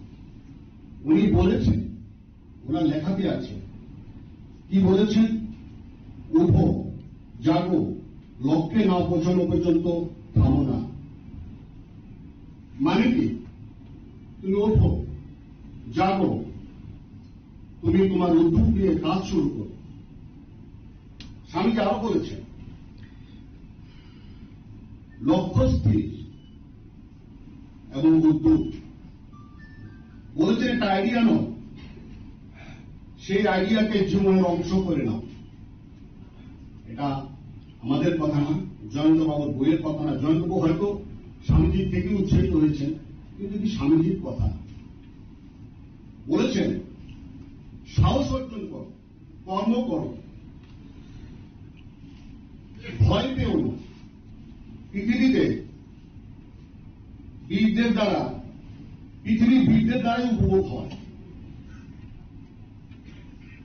উনি বলেছেন, ওনার লেখাতে আছে, কি বলেছেন? "উঠো, জাগো, লক্ষ্যে না পৌঁছানো পর্যন্ত থামো না।" মানে কি? তুমি ওঠো, জাগো, তুমি তোমার উদ্যোগ নিয়ে কাজ শুরু করো। স্বামীজি আরো বলেছেন, লক্ষ্য স্থির এবং উদ্যোগ। বলেছেন, একটা আইডিয়া নাও, সেই আইডিয়াকে জীবনের অংশ করে নাও। এটা আমাদের কথা না, জয়ন্ত বাবুর বইয়ের কথা না। জয়ন্ত বাবু হয়তো স্বামীজির থেকে উৎসাহিত হয়েছেন, কিন্তু এটি স্বামীজির কথা। বলেছেন, সাহস অর্জন করো, কর্ম করো, ভয় পেও না। পৃথিবীতে বীরদের দ্বারা, পৃথিবীর বীরদের দ্বারাই উপভোগ হয়।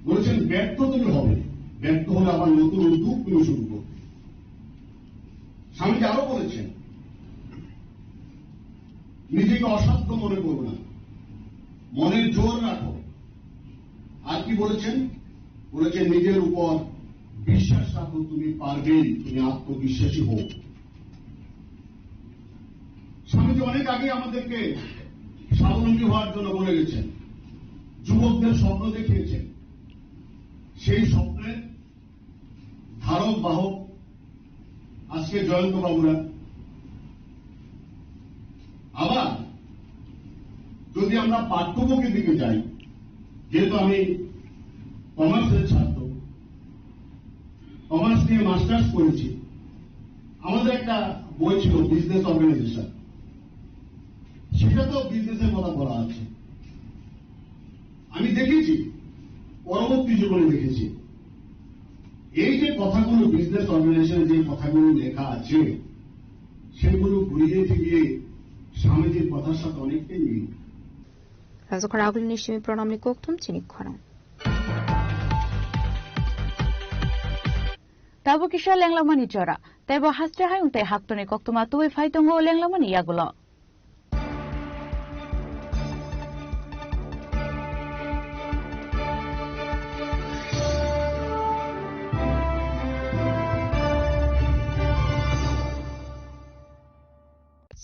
বলেছেন, ব্যর্থ তুমি হবে, ব্যর্থ হলে আবার নতুন উদ্যোগ তুমি শুরু করবে। স্বামীজি আরো বলেছেন, নিজেকে অসাধ্য মনে করো না, মনের জোর রাখো। আর কি বলেছেন? বলেছেন, নিজের উপর বিশ্বাস রাখো, তুমি পারবেই, তুমি আত্মবিশ্বাসী হও। স্বামীজি অনেক আগে আমাদেরকে স্বাবলম্বী হওয়ার জন্য বলে গেছেন, যুবকদের স্বপ্ন দেখিয়েছেন। সেই স্বপ্নের ধারক বাহক আজকে জয়ন্ত বাবুরা। আবার যদি আমরা পাঠ্যবইয়ের দিকে যাই, যেহেতু আমি কমার্সের ছাত্র, কমার্স নিয়ে মাস্টার্স করেছি, আমাদের একটা বই ছিল বিজনেস অর্গানাইজেশন। সেটা তো বিজনেসের কথা বলা আছে। আমি দেখেছি, পরবর্তী জীবনে দেখেছি, এই যে কথাগুলো, বিজনেস অর্গানাইজেশনে যে কথাগুলো লেখা আছে, সেগুলো ঘুরিয়ে ফিরিয়ে স্বামীজির কথার সাথে অনেকটাই মিল। Rajakhor agulini simi pranamni kokthum chini khorang. Tabuk kisa lenglamani jora. Teibo haste hayung tei haktorni koktwma tubui phai tongo lenglamani yagulo.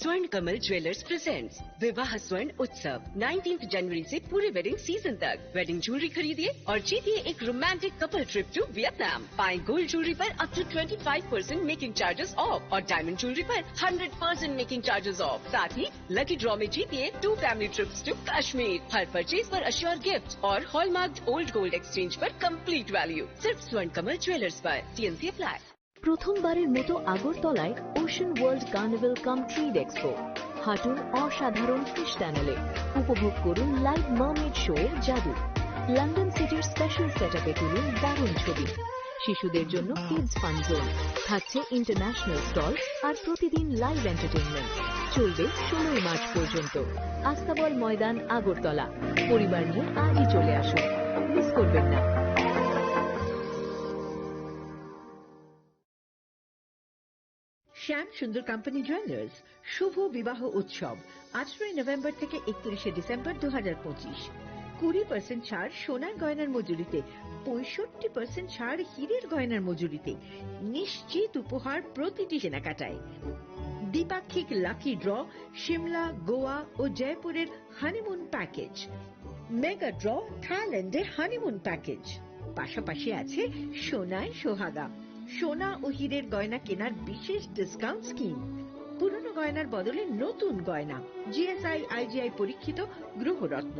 स्वर्ण कमल ज्वेलर्स प्रेजेंट्स विवाह स्वर्ण उत्सव, नाइनटीन्थ जनवरी से पूरे वेडिंग सीजन तक। वेडिंग ज्वेलरी खरीदिए और जीतिए एक romantic couple trip to Vietnam. पाएं गोल्ड ज्वेलरी पर up to twenty five percent making charges off और डायमंड ज्वेलरी पर hundred percent making charges off. साथ ही लकी ड्रॉ में जीतिए two family trips to Kashmir. हर परचेज पर अश्योर गिफ्ट और हॉलमार्क्ड ओल्ड गोल्ड एक्सचेंज पर कंप्लीट वैल्यू। सिर्फ स्वर्ण कमल ज्वेलर्स पर। TNC apply. প্রথমবারের মতো আগরতলায় ওশান ওয়ার্ল্ড কার্নিভাল কাম ট্রেড এক্সপো। হাঁটুন অসাধারণ ফিশ টানেলে, উপভোগ করুন লাইভ মার্মেড শো এর জাদু। লন্ডন সিটির স্পেশাল সেটআপে তুলুন দারুণ ছবি। শিশুদের জন্য কিডস ফান জোন, থাকছে ইন্টারন্যাশনাল স্টল আর প্রতিদিন লাইভ এন্টারটেইনমেন্ট। চলবে ষোলোই মার্চ পর্যন্ত। আস্তাবল ময়দান, আগরতলা। পরিবার নিয়ে আজই চলে আসুন, মিস করবেন না। শ্যাম সুন্দর কোম্পানি জুয়েলার্স শুভ বিবাহ উৎসব, আঠারোই নভেম্বর থেকে একত্রিশে ডিসেম্বর দু হাজার পঁচিশ। কুড়ি পার্সেন্ট ছাড় সোনার গয়নার মজুরিতে, পঁয়ষট্টি পার্সেন্ট ছাড় হীরের গয়নার মজুরিতে। নিশ্চিত উপহার প্রতিটি কেনাকাটায়। দ্বিপাক্ষিক লাকি ড্র, সিমলা, গোয়া ও জয়পুরের হানিমুন প্যাকেজ। মেগা ড্র, থাইল্যান্ডে হানিমুন প্যাকেজ। পাশাপাশি আছে সোনায় সোহাগা, সোনা ও হীরের গয়না কেনার বিশেষ ডিসকাউন্ট স্কিম। পুরনো গয়নার বদলে নতুন গয়না, জিএসআই, আইজিআই পরীক্ষিত গ্রহরত্ন,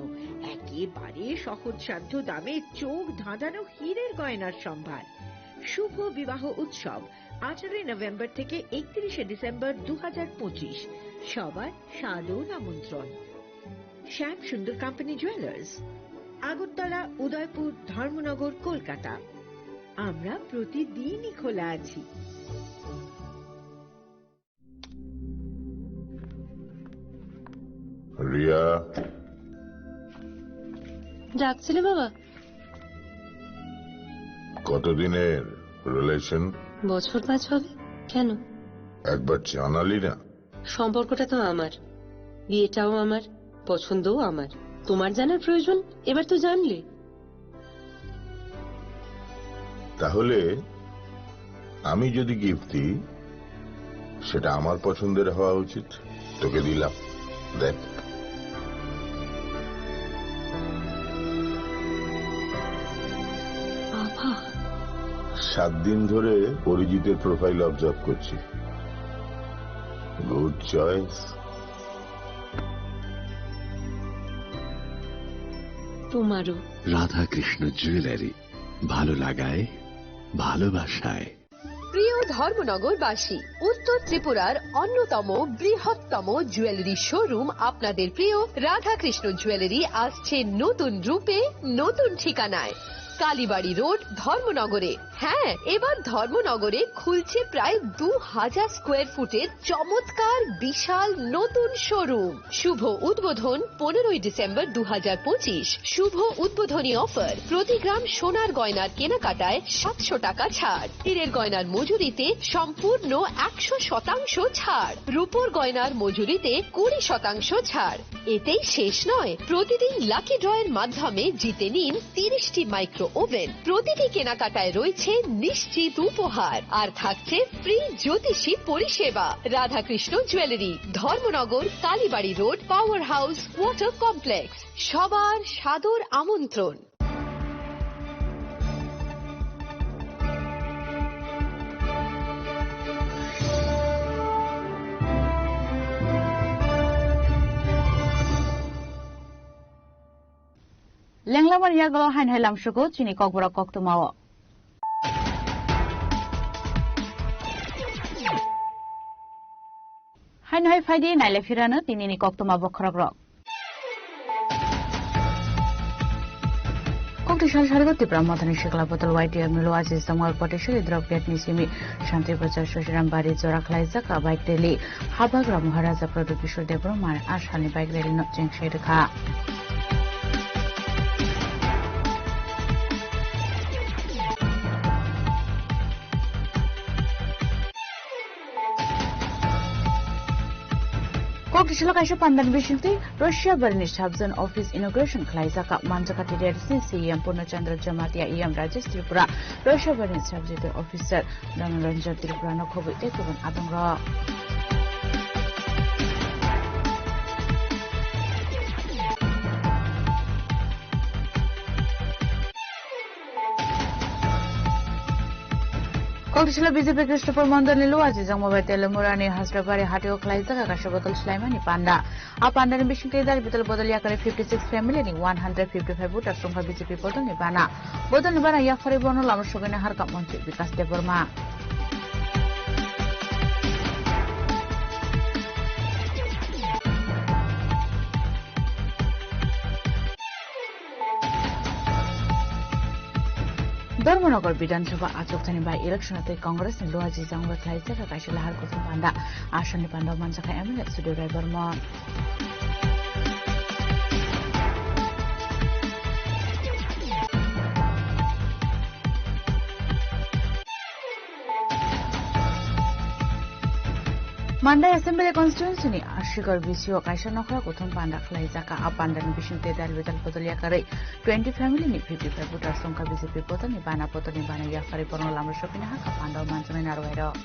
একেবারে সহজসাধ্য দামে চোখ ধাঁধানো হীরের গয়নার সম্ভার। শুভ বিবাহ উৎসব, আঠারোই নভেম্বর থেকে একত্রিশে ডিসেম্বর দু হাজার পঁচিশ। সবার সাদর আমন্ত্রণ। শ্যাম সুন্দর কোম্পানি জুয়েলার্স, আগরতলা, উদয়পুর, ধর্মনগর, কলকাতা। আমরা প্রতিদিনই খোলা আছি। রিয়া। ডাকছিলে বাবা? কতদিনের রিলেশন? বছর পাঁচ হবে। কেন? একবার জানালি না। সম্পর্কটা তো আমার, বিয়েটাও আমার, পছন্দও আমার। তোমার জানার প্রয়োজন, এবার তো জানলে। তাহলে আমি যদি গিফট দিই, সেটা আমার পছন্দের হওয়া উচিত। তোকে দিলাম, দেখ। বাবা। সাত দিন ধরে অরিজিতের প্রোফাইল অবজার্ভ করছি। Good choice. তোমারও। রাধাকৃষ্ণ জুয়েলারি, ভালো লাগায়, ভালোবাসায়। প্রিয় ধর্মনগরবাসী, উত্তর ত্রিপুরার অন্যতম বৃহত্তম জুয়েলারি শোরুম আপনাদের প্রিয় রাধাকৃষ্ণ জুয়েলারি আসছে নতুন রূপে, নতুন ঠিকানায়। কালীবাড়ি রোড, ধর্মনগরে। হ্যাঁ, এবার ধর্মনগরে খুলছে প্রায় দু হাজার স্কোয়ার ফুটের চমৎকার বিশাল নতুন শোরুম। শুভ উদ্বোধন পনেরোই ডিসেম্বর দু হাজার পঁচিশ। শুভ উদ্বোধনী অফার, প্রতি গ্রাম সোনার গয়নার কেনাকাটায় সাতশো টাকা ছাড়, হীরের গয়নার মজুরিতে সম্পূর্ণ একশো শতাংশ ছাড়, রূপোর গয়নার মজুরিতে কুড়ি শতাংশ ছাড়। এতেই শেষ নয়, প্রতিদিন লাকি ড্রয়ের মাধ্যমে জিতে নিন তিরিশটি মাইক্রো ওভেন। প্রতিটি কেনাকাটায় রয়েছে নিশ্চিত উপহার, আর থাকছে ফ্রি জ্যোতিষী পরিষেবা। Radhakrishna jewellery, Dharmanagar, Kalibari road, power house, water complex. সবার সাদর আমন্ত্রণ। Lenglamani yagulo haino hai lamsugo chini kokborok koktwmao. Haino hai phaidi naile phirano tinini koktwma bokhorokrok. Kokti sal sarigo Tipra Mothani sikla bodol Y T F ni Luaji Samuel Potesili Drop Gate ni simi Shanti Bazar Sosiram Bari jora khlaijak a bike rally. Habagra Maharaja Pradyut Kishore Debbarma a salni bike rally no chengse rwkha. Kok tisalo kaisa pandani bisingtwi Russia barini subzone office inauguration khlaijak manjakha T D R C C E M Purna Chandra Jamatia, E M Rajesh Tripura, Russia barini subzone officer Rana Ranjan Tripura no khobwi tei kubun adongrok. Koktisalo B J P Krishnapur Mondolni Luaji Jangmabai Telemurani Hasrabari hatio khlaijak kaisa bodol swlaimani panda. A pandani bisingtwi dal bidal bodol yakari fifty six family ni one hundred fifty five voters wngkha B J P bodolni bana. Bodolni bana yapharwi bono lama sogwini harkha montri Bikas Debbarma. Dharmanagar Bidhan Sabha achukthani by election tei Congress ni Luaji Jangbai khlaijak kaisa lahar kuthum panda. Asani panda manjakha M L A Sudhir Rai Barman. Mandai Assembly Constituency ni Ashigor B C O kaisa nokra kuthum panda khlaijak. A pandani bisingtwi dal bidal bodol yakarwi twenty family ni fifty five voters wngkha B J P bodolni bana. Bodolni bana yakarwi borokno lama sopina hakha panda o manjaknai narwai rok.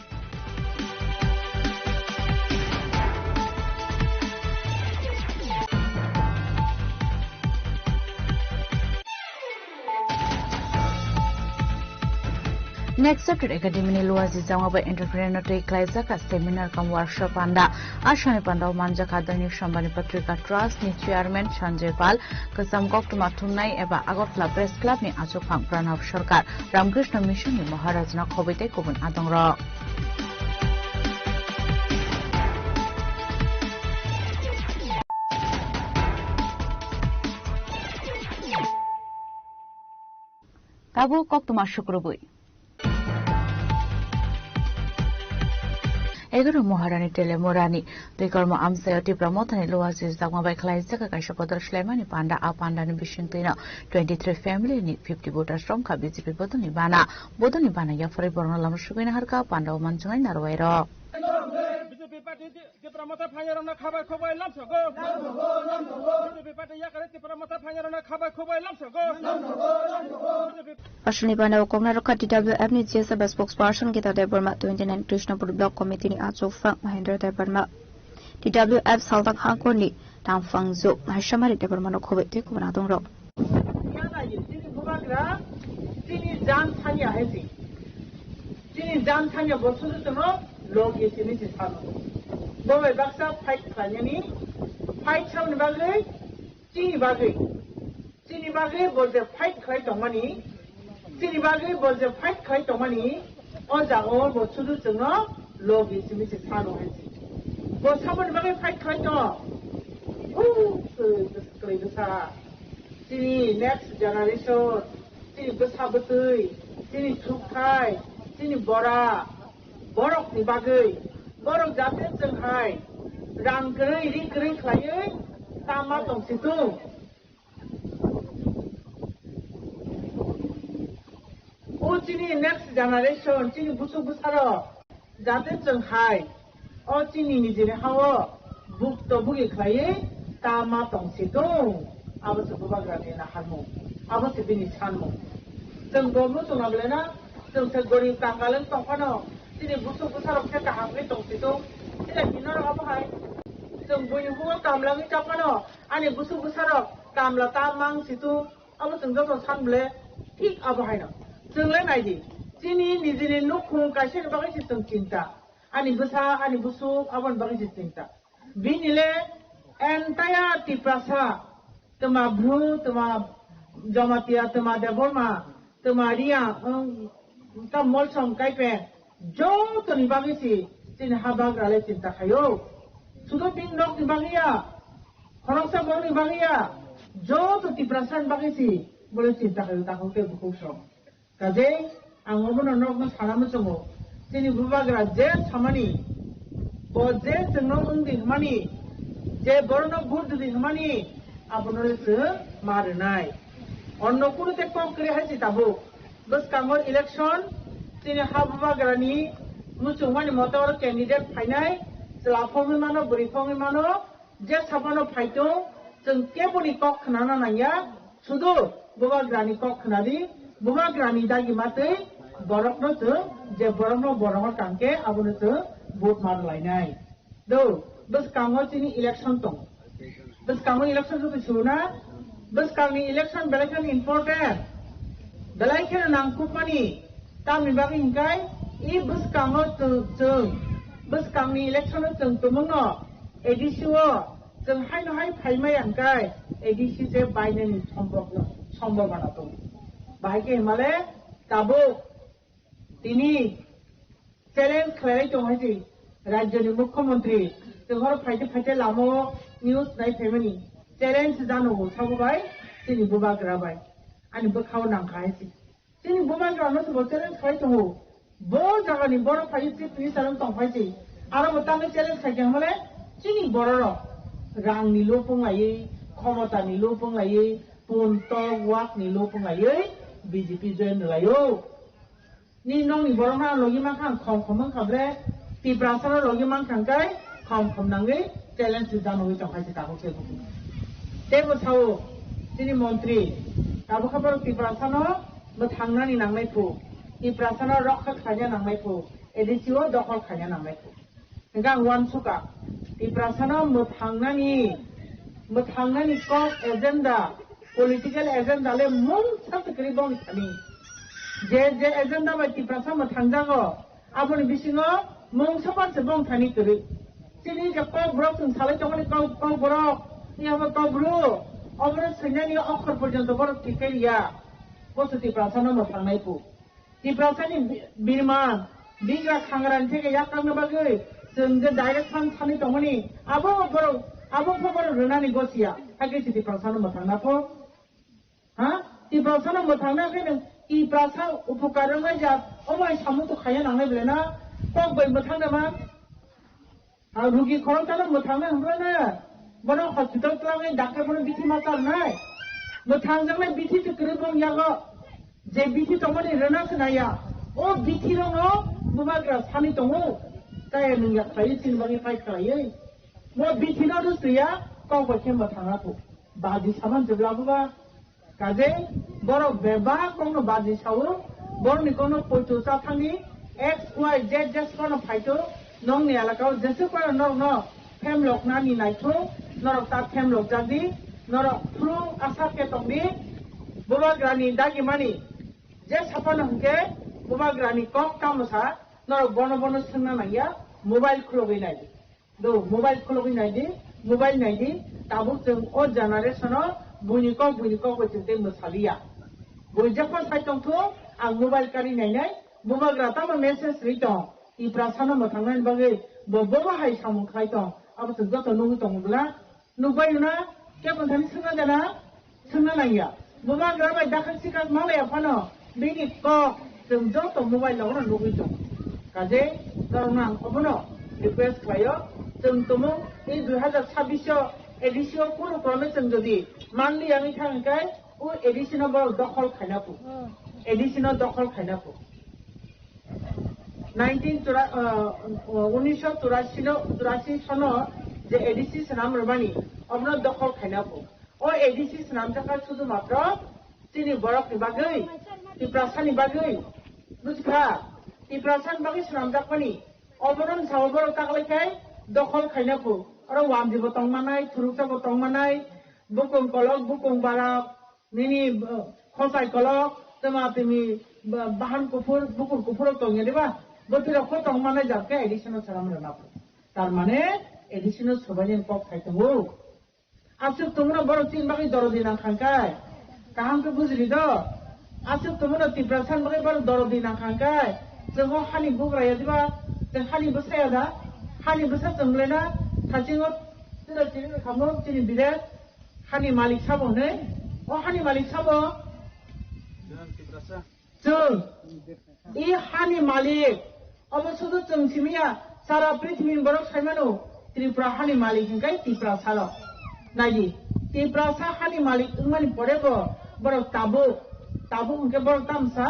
Next Chapter Academy ni Luaji Jangmabai entrepreneur no twi khlaijak a seminar cum workshop panda. Asani panda o manjakha Dainik Sombani Patrika Trust ni chairman Sanjay Pal, kwcham koktwma thumnai eba Agartala Press Club ni achukphang Pranab Sarkar, Ramkrishna Mission ni Maharaj no khobwi tei kubun adongrok. Tabuk koktwma sukrubwi. Egaroh Maharani Telemurani Twikormo amchaio Tipra Mothani Luaji Jangmabai khlaijak kaisa bodol swlaimani panda. A pandani bisingtwino twenty three family ni fifty voters romkha B J P bodolni bana. Bodolni bana yapharwi borokno lama sugwina harkha panda o manjaknai narwai rok. B J P party Tipra Motha phainarokno khabai khoboi lamsogo. B J P party yakari Tipra Motha phainarokno khabai khoboi lamsogo. B J P Aswlni bana o koknai rwkha T W F ni G S F spokesperson Gita Debbarma, twenty nine Krishnapur Block Committee ni achukphang Mahendra Debbarma, T W F Saltang Hangkor ni Tangphang Jo Maisamari Debbarma no khobwi tei kubun adongrok. Chini jan thani ahai si. Chini jan thani bo sudu tongno logi simi si salo. Bo bai baksa fight khlainani, fight saboni bagwi, chini bagwi. Chini bagwi bo je fight khlai tongmani, chini bagwi bo je fight khlai tongmani, o jaga o bo sudu chwngno logi simi si salo hai si. Bo saboni bagwi fight khlai tong. Uu, kwrwi bwsa. Chini next generation, chini bwsa bwtwi, chini thukthai, chini bora, borokni bagwi, borok jate chwng hai rang kwrwi, ri kwrwi khlaiwi tama tong si tung. O chini next generation, chini busu bwsarok. Jate chwng hai, o chini nijini ha-o bukto bugi khlaiwi ta ma tong si tung, abo se bubagrani naharmung, abo se bini sanmung. Chwng bo muchung na belai na, chwng se gorib kangal wng tong phano, chini busu bwsarok khe kaham khe tong si tung, chini hino rok abo hai, chwng buini hugo kamla wngwi cha phano, ani busu bwsarok kamla ta mang si tung, Abo chwng joto san bole thik abo haino. Chwng le nai di, chini nijini nukhung kaisa ni bagwi se chwng chinta. Ani bwsa, ani busuk, aboni bagwi se chinta. Bini le entire Tiprasa, twma bru, twma Jamatia, Twma Debbarma, Twma Reang, um, ta Molsom Kaipe, jotoni bagwi si chini ha bagra le chinta khaio. Sudo bini nokni bagwi ya, khoroksa borokni bagwi ya, joto Tiprasani bagwi si bole chinta khaio, takhuk tei bukhuk song. Kajei ang obono nokno sana muchungo. Chini bubagra je samani, bo je chwngno wng di hwnmani, je borokno vote di hwnmani, abono le chwng ma rwnai. Onno kunu tei kok kwrwi hai se tabuk. Bwskango election, chini ha bubagrani muchungmani mote oro candidate phainai, chwla phongwi mano, bwrwi phongwi mano, je saphano phaitong, chwng keboni kok khnana nangya, sudu bubagrani kok khnadi, bubagrani dagi matwi borokno chwng je borokno borokno tangkhe abono chwng vote ma rwlainai. Do, bwskango chini election tong. Bwskango election joto suna, bwskangni election belai kheno important, belai kheno nangkukmani. Tamni bagwi hinkai, i bwskango chwng, chwng, bwskangni election o chwng tumungno A D C o chwng haino hai phaimaya hinkai, A D C se bainani sombok-, sombobona tongo. Bahai khe himale tabuk tini challenge khlaiwi tong hai se rajyoni mukhyamantri, chwng horo phaite phaite lama o news nai phaimani challenge jano bo sabo bai chini bubagra bai ani bwkhao nangkha hai se. Chini bubagrano se bo challenge khai tongo. Bo jagani borok phai chief minister wng tong phai se. Aro bo tangwi challenge khai khe hwnmale chini bororok rangni lopung laiwi, khomotani lopung laiwi, pun tok wakni lopung laiwi B J P join rwlaio. Ni nokni borokno ang logi mankha, ang khom khom wngkha bre. Tiprasano logi mankha hwnkhe khom khom nangwi challenge se janogwi tongkha se tabuk se buku. Teibo sao chini montri tabuk khe borok Tiprasano mwthangnani nangnai phu, Tiprasano rokha khlaina nangnai phu, A D C o dokhol khlaina nangnai phu. Hingke ang uansukha, Tiprasano mwthangnani, mwthangnani kok agenda, political agenda le mungsa se kwrwi bongni thani. Je, je agenda bai Tiprasa mwthangjago, aboni bisingo mungsa pan se bong thani kwrwi. Chini je kok borok chwng salai tongmani kok, kok borok, ni abo kok bru, obono swinani okhor porjonto borok thik khe riya. Bo se Tiprasano mwthangnai phu. Tiprasani bi-, birman, bigra khangrani theke yakrangna bagwi chwng je direction sani tongmani, abo borok, abo khe borok rwnani gosiya, hakhe se Tiprasano mwthangna pho. Ha? Tiprasano mwthangna khe nwng Tiprasa upukar wnglaijak, omo hai samung to khaiya nangnai belai na, kok bai mwthangna ma? Ang rugi khoroksa no mwthangna hwnkhai na, bono hospital twlangnai, doctor bono bithi ma charnai. Mwthangjaknai bithi se kwrwi bong yago. Je bithi tongmani rwna se naiya. O bithi rokno bubagra sani tongo. Chaya nungya khlaiwi chini bagwi fight khlaiwi. Mo bithi no rwsliya, kok bai khe mwthangna phu. Baji saman jebla buba. Kajei borok bebak kokno baji sao, borokni kokno poito cha thangwi X Y Z jesphano phaito, nokni elakao jesuk phano norokno phemloknani naithok, norok ta phemlokjakdi, norok phuru asa khe tongdi, bubagrani dagimani je saphano hwnkhe bubagrani kok tamo sa, norok bono bono swngna nangya, mobile khulogwi naidi. Do, mobile khulogwi naidi, mobile naidi, tabuk chwng o generation o buini kok, buini kok bai chwng tei mwsaliya. Bui jekma sai tongthu, ang mobile kari nainai, bubagra tamo message ri tong, Tiprasano mwthangnani bagwi bo bobo hai samung khlai tong, abo chwng joto nugwi tongo bwla, nukbai rwna, kebo thani swngna jana, Swngna nangya. Bubagra bai dakhak sikak malaya phano bini kok chwng joto mobile logono nugwi tongo. Kajei norokno ang obono request khlaio, chwng tumung tei dui hazar chabbish o A D C o kunu kwrwngwi chwng jodi manli yangwi thang hwnkhe o A D C no borok dokhol khaina phu. A D C no dokhol khaina phu. Nineteen chura-, uh, uh, unisho churasi no, churasi sono je A D C swnam rwmani, obono dokhol khaina phu. O A D C swnamjakha sudu matro chini borokni bagwi, Tiprasani bagwi. Bujikha? Tiprasani bagwi swnamjakmani. Obono sao borok taklai khai dokhol khaina phu. Oro wanji bo tongmanai, thuruksa bo tongmanai, bukung kolok, bukung barak, nini, uh, khosai kolok, twma twmi, ba-, bahan kuphur, bukur kuphur rok tongya diba? Bwtwi rok kho tongmanai jat khe A D C no swnam rwna phu. Tar mane A D C no swbaini kok khai tongo. Aswk tongno borok chini bagwi dorodi nang khan kai. Kaham khe bujili do. Aswk tongmano Tiprasa ni bagwi borok dorodi nangkha hwnkhe, chwng o hani bugra ya diba, chwng hani bwsa ya da, hani bwsa chwng le na, thachingo tira chiri kamo chini bidek, hani malik sabo hwnwi, o hani malik sabo. Chwng, i hani malik, obo sudu chwng simi ya, sara prithibini borok sai mano, Tripura hani malik hwnkhe Tiprasa rok. Naidi, Tiprasa hani malik wngmani pore bo borok tabuk, tabuk hwnkhe borok tamsa,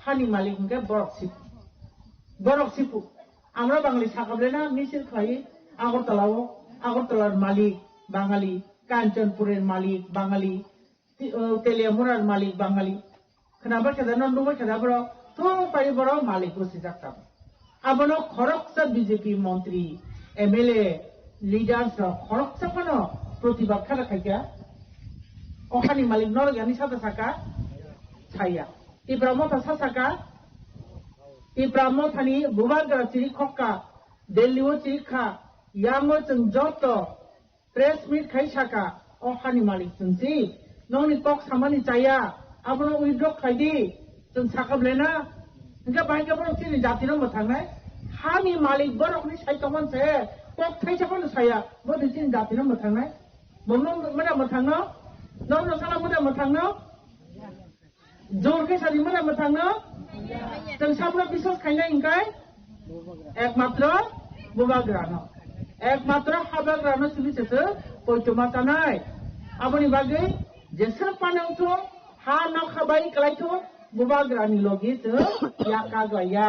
hani malik hwnkhe borok sipu. Borok sipu. Amra Bangali sakha ble na misil khlai Agartala o, Agartala malik Bangali, Kanchanpur malik Bangali, Ti-, o, Teliamura malik Bangali. Khwnaba khe da, no nugwi khe da borok. Thung pai borok malik bwswijak tabuk. Abono khoroksa B J P montri, M L A, leaders rok khoroksa phano protibad kha da khaikha. O hani malik norok yani sata saka? Saya. Tipra Motha sa saka? Tipra Mothani bubagra chiri khokka, Delhi o chiri kha, yango chwng joto press meet khai saka, o hani malik chwng si, nokni kok samani chaya, abono withdraw khai di, chwng sakha ble na? Hwnkhe bahai khe borok chini jatino mwthangnai? Hani malik borokni sai tongmani se, kok thaisa phano saya, bo de chini jatino mwthangnai? Bo no mada mwthangno? Norokno sala mada mwthangno? Jor khe sadi mada mwthangno? Chwng sabra biswas khainai hwnkhe? Ekmatro bubagrano. Ekmatro habagrano simi se chwng poitoma chanai. Aboni bagwi jeswk panangtho, ha nokha bai kwlaitho, bubagrani logi chwng yakaglaiya.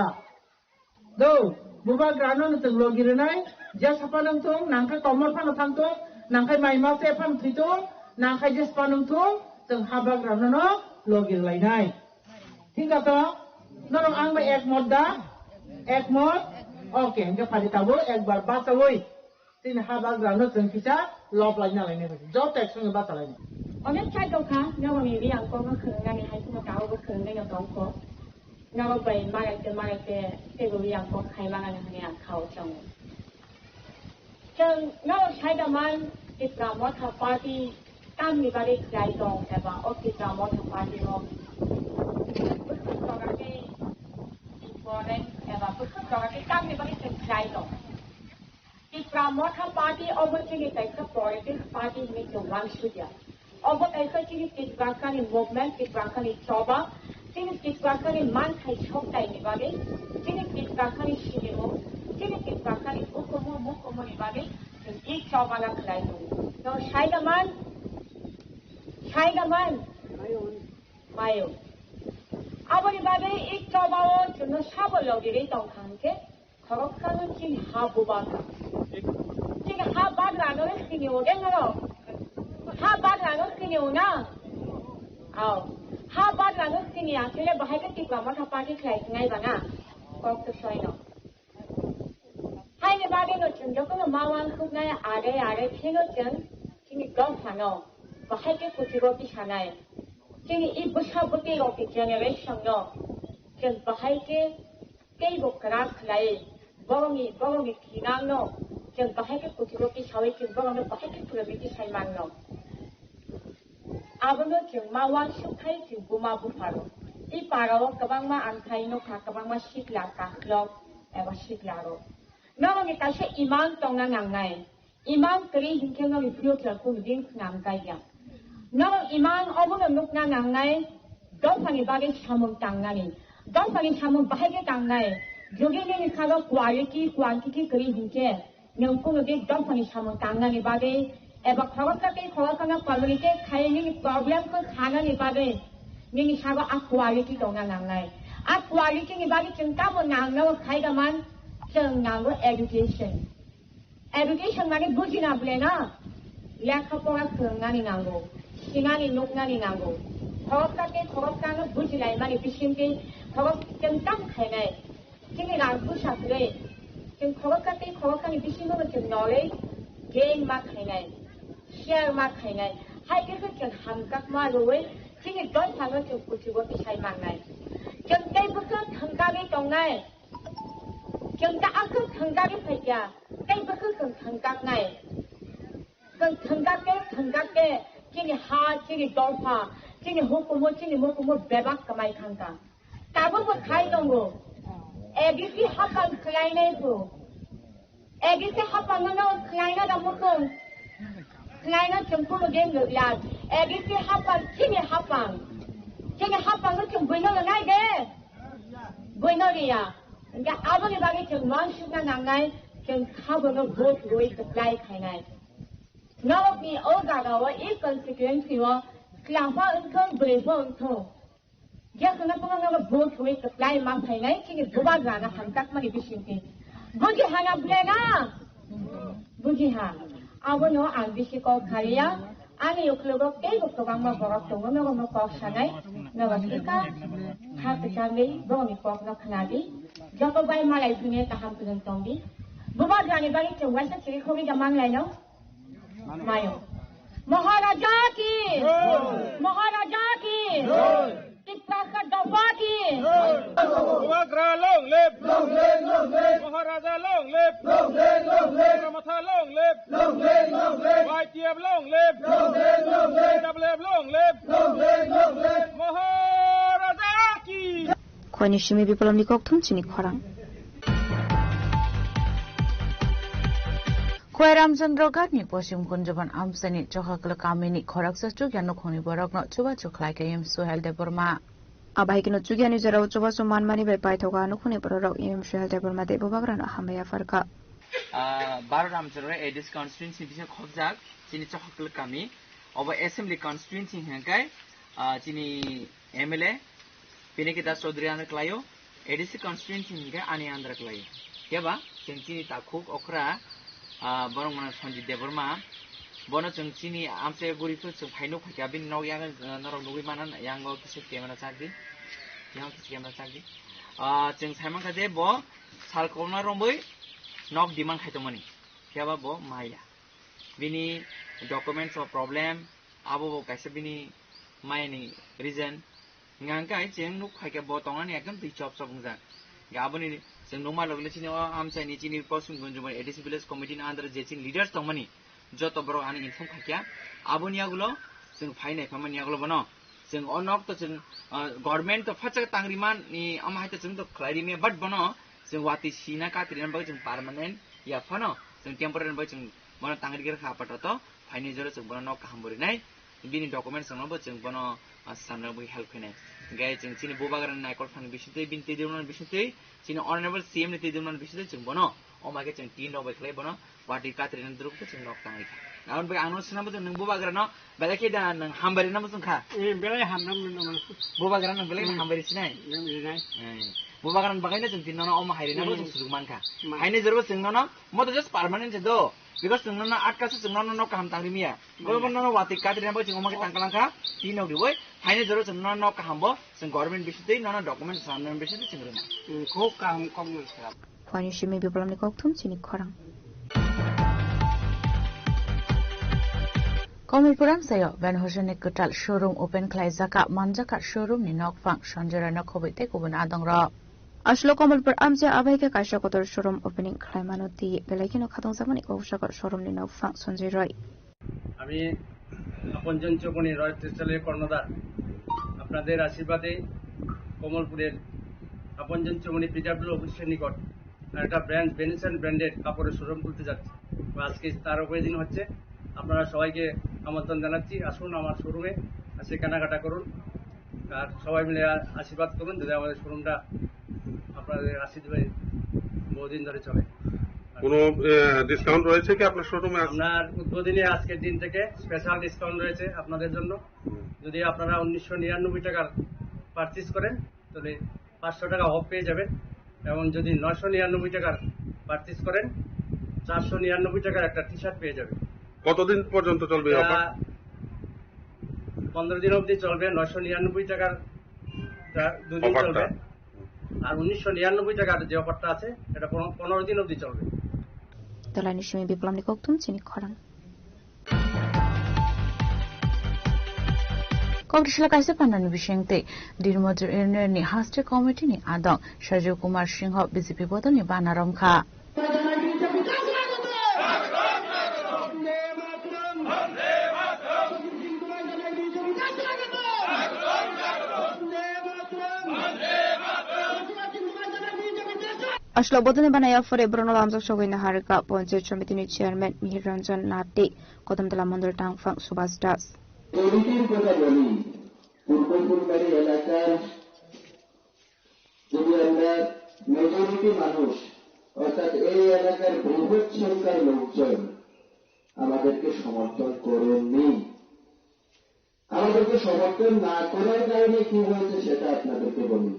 Do, bubagrano no chwng logi rwnai, jesa phano wng thung, nangkhe komor phano thang thung, nangkhe mai mase phano thwi thung, nangkhe jes phano wng thung, chwng habagrano no logi rwlainai. Thik ato? Norok ang bai ekmot da? Ekmot? Okay, hwnkhe phari tabuk ekbar bachaui. Chini habagrano chwng kisa lob laina lainai bai. Joto ek songe bacha lainai. Onek chai tongkha, norokni riyang kokno khwngnani hai kheno tabukbo khwngnai no tongkho. Norok bai malai te malai te teibo yang kok khai mangani hwnwi ang khao chongo. Chwng norok sai da man Tipra Motha Party tamni bagwi khlai tong eba o Tipra Motha Party o bwkhak jora tei important eba bwkhak jora tei tamni bagwi chwng khlai tong. Tipra Motha Party obo chini kaisa politics party hinwi chwng uansukya. Obo kaisa chini Tiprasani movement, Tiprasani choba, chini Tiprasani manthai soktaini bagwi, chini Tiprasani sinimung, chini Tiprasani ukumu mukumuni bagwi chwng i chobana khlai tongo. No saida man, saida man, mayo. Aboni bagwi i chobao chwngno sabo logirwi tongkha hwnkhe, Khoroksano chini ha bubagra. Chini ha bagrano le sini o de norok. Ha bagrano sini o na? Ao. Ha bagrano sini a chwle bahai khe Tipra Motha Party khlai sinai ba na? Kok to soino. Haini bagwi no chwng jotono ma uansuknai are are pheno chwng chini dophano bahai khe kuchugo tisanai. Chini i bwsa bwtwi rokni generation no chwng bahai khe teibo kwrak khlai, borokni, borokni thinangno chwng bahai khe kuchugo tisaui chwng borokno bahai khe phwrwngwi tisai manno. Abono chwng ma uansuk khai chwng buma bupharo. I parao kwbangma ang khai nukha, kwbangma sikla kakhwlok eba siklarok. Norokni kaisa imang tongna nangnai. Imang kwrwi hinkhe nokni future kunu din khwnam kaiya. Norok imang obono nukna nangnai, dophani bagwi samung tangnani. Dophani samung bahai khe tangnai. Jodi nini sago quality, quantity kwrwi hinkhe, nwng kunu din dophani samung tangnani bagwi, eba khoroksa tei khoroksano communicate khai nini problem khe sanani bagwi, nini sago a quality tongna nangnai. A quality ni bagwi chwng tamo nangno khaida man, chwng nango education. Education mane bujina bwle na, lekha pora swrwngnani nango, sinani nuknani nango. Khoroksa tei khoroksano bujilaimani bisingtwi khorok chwng tamo khainai. Chini rang bwsa kwrwi, chwng khoroksa tei khoroksani bisingo chwng nolei gain ma khainai, share ma khainai. Hai khe khe chwng hamjakma rwui chini dophano chwng kuchugo tisai mannai. Chwng tei bwkhwk thangkagwi tongnai. Chwng ta aswk thangkagwi phaikha, tei bwkhwk chwng thangkaknai. Chwng thangkak khe, thangkak khe, chini ha, chini dopha, Chini hukumu, chini mukumu bebak kwmai thangkha. Tabukbo khai tongo. A D C hapang khwlainai phu. A D C hapang no khwlaina da mukung. Khwlaina chwng kuno de nukya. A D C hapang, chini hapang. Chini hapang no chwng buino nai de. Buino riya. Hingke aboni bagwi chwng uansukna nangnai, chwng khabono vote rwi kwplai khainai. Norokni o jagao, e constituency o, kwlangpha wngthung, bwrwipha wngthung. Je khwna phano nogo vote rwi kwplai ma phainai, chini bubagrano hamjakmani bisingtwi. Buji hana bwlena? Buji ha. Abono ang bisi kok khaliya. Ani uklogo teibo kwbangma borok tongo, nogo no kok sanai, nogo thika, ha kwchangwi borokni kokno khnadi, joto bai malai thwngwi kaham kwrwng tongdi. Bubagrani bagwi chwng waisa chiri khogwi da manglaino? Mayo. Maharaja ki! Maharaja ki! Tiprasa dopha ki! Bubagra long live! Long live, long live! Maharaja long live! Long live, long live! Tipramatha long live! Long live, long live! Y T F long live! Long live, long live! T W F long live! Long live, long live! Maharaja ki! Khwani simi Biplobni kokthum chini khorang. Khwai Ramchandra Ghatni Poschim Gunjaban amchaini Chokhakla kamini khoroksa chukya nukhungni borokno chubachu khlaikha M C Suhel Debbarma. Abahaikeno chukyani jorao chubachu manmani bai paithogo nukhungni bororok M C Suhel Debbarma tei bubagrano hambai yapharkha. Ah, Bharat Ramchandra A D C constituency bisa khobjak chini Chokhakla kami. Obo assembly constituency hingkhe, ah, chini M L A Pinaki Das Chaudhary ano klaio, A D C constituency hingkhe ani andra klaio. Keba chwng chini takhuk okra, ah, borok mano Sanjit Debbarma, bono chwng chini amchai guri phuru chwng phaino phaikha, bini nok yang, ah, norok nugwi mano, yango kisa camera chakdi, yango kisa camera chakdi. Ah, chwng saimankha je bo sal kokna romwi nok demand khaitongmani, keba bo maya. Bini documents o problem, abo bo kaisa bini mayani reason. Hingkha hingkhe chwng nuk phaikhe bo tongani ekdom twi chop chop wngjak. Hingkhe aboni chwng nukma logi chini o amchaini chini Poschim Gunjaban A D C village committee ni under je chini leaders tongmani joto borok ano inform khaikha. Aboni yagulo chwng phainai phaimani yagulo bono. Chwng o nok to chwng, ah, government to phatsa tangrimani omo hai to chwng to khlai rimya, but bono chwng watwi sina katrina bagwi chwng permanent ya phano chwng temporary bagwi chwng bono tangri kha apata to phaini jora chwng bono nok kaham bo rinai, bini documents rokno bo chwng bono, ah, samna bagwi help khainai. Hingkhe chwng chini bubagrani naikol phani bisingtwi, bini twi dwrwmnani bisingtwi, chini honorable C M ni twi dwrwmnani bisingtwi chwng bono omo hai khe chwng tin rok bai khlai bono watwi katrina dwrwk khe chwng nok tangri kha. Aboni bagwi ang no swnam bo nwng bubagrano belai khe da nwng hambai rina muchung kha. Eh, belai hambai rina muchung. Bubagrano nwng belai khe hambai rina sinai. Nwng rinai. Eh, bubagrano bagwi no chwng tin nono omo hai rina bo chwng sujuk man kha. Haini jora bo chwng nono mo to just permanent se do. Because chwng nono atka se chwng nono nok kaham tangri miya. Bo bo nono watwi katrina bo chwng omo khe tangkalang kha. Tin nok riwi. Haini jora chwng nono nok kaham bo chwng government bisingtwi nono document samna bisingtwi chwng rwna. Hmm, khub kaham kok nang kha. Khwani simi Biplobni kokthum chini khorang. Komolpur amchaio Ben Hussaini kwtal showroom open khlaijak kha, manjak kha showroomni nokphang, Sanjay Royno khobwi tei kubun adongrok. Aswk Komolpur amchaio abaikhe kaisa kotor showroom opening khlaimano tei belai kheno khatungjakmani kok sakha showroomni nokphang Sanjay Roy. আমি আপনজন চৌমনি রয় টেক্সটাইলের কর্ণধার। আপনাদের আশীর্বাদে কমলপুরের আপনজন চৌমনি পিডাব্লিউ অফিসের নিকট একটা ব্র্যান্ড, ভেনিসিয়ান ব্র্যান্ডের কাপড়ের শোরুম খুলতে যাচ্ছি। তো আজকে তার ওপেনিং হচ্ছে। আপনারা সবাইকে আমন্ত্রণ জানাচ্ছি, আসুন আমার শোরুমে এসে কেনাকাটা করুন। আর সবাই মিলে আ-, আশীর্বাদ করুন, যাতে আমাদের শোরুমটা আপনাদের আশীর্বাদে বহুদিন ধরে চলে। কোনো, এ, ডিসকাউন্ট রয়েছে কি আপনার শোরুমে আজ? আপনার উদ্বোধনী আজকের দিন থেকে স্পেশাল ডিসকাউন্ট রয়েছে আপনাদের জন্য। হুম। যদি আপনারা উনিশশো নিরানব্বই টাকার পারচেজ করেন, তাহলে পাঁচশো টাকা অফ পেয়ে যাবেন। এবং যদি নয়শো নিরানব্বই টাকার পারচেজ করেন, চারশো নিরানব্বই টাকার একটা টি শার্ট পেয়ে যাবেন। কতদিন পর্যন্ত চলবে এই এটা অফার? পনেরো দিন অবধি চলবে, নয়শো নিরানব্বই টাকার টা-, দুদিন অফারটা? চলবে। আর উনিশশো নিরানব্বই টাকার যে অফারটা আছে, এটা পনেরো, পনেরো দিন অবধি চলবে। Tolani simi Biplobni kokthum chini khorang. Kokrisla kaisa panani bisingtwi Dirmojor Union ni Hastri Committee ni adong Sajib Kumar Singho B J P bodol ni bana romkha. Vande मातरम। वंदे मातरम। वंदे Mataram. Aswk bodolni bana yaphare borokno lamjak sogwi naharkha Panchayat Somitini Chairman Mihir Ranjan Nate, Kodomtala Mondol Tangphang Subhas Das. Committee-র কথা বলি, পূর্ব ফুলবাড়ি এলাকার যদি আমরা মেজরিটি মানুষ, অর্থাৎ এই এলাকার বৃহৎ সংখ্যার লোকজন আমাদেরকে সমর্থন করেননি, আমাদেরকে সমর্থন না করার কারণে কি হয়েছে সেটা আপনাদেরকে বলি।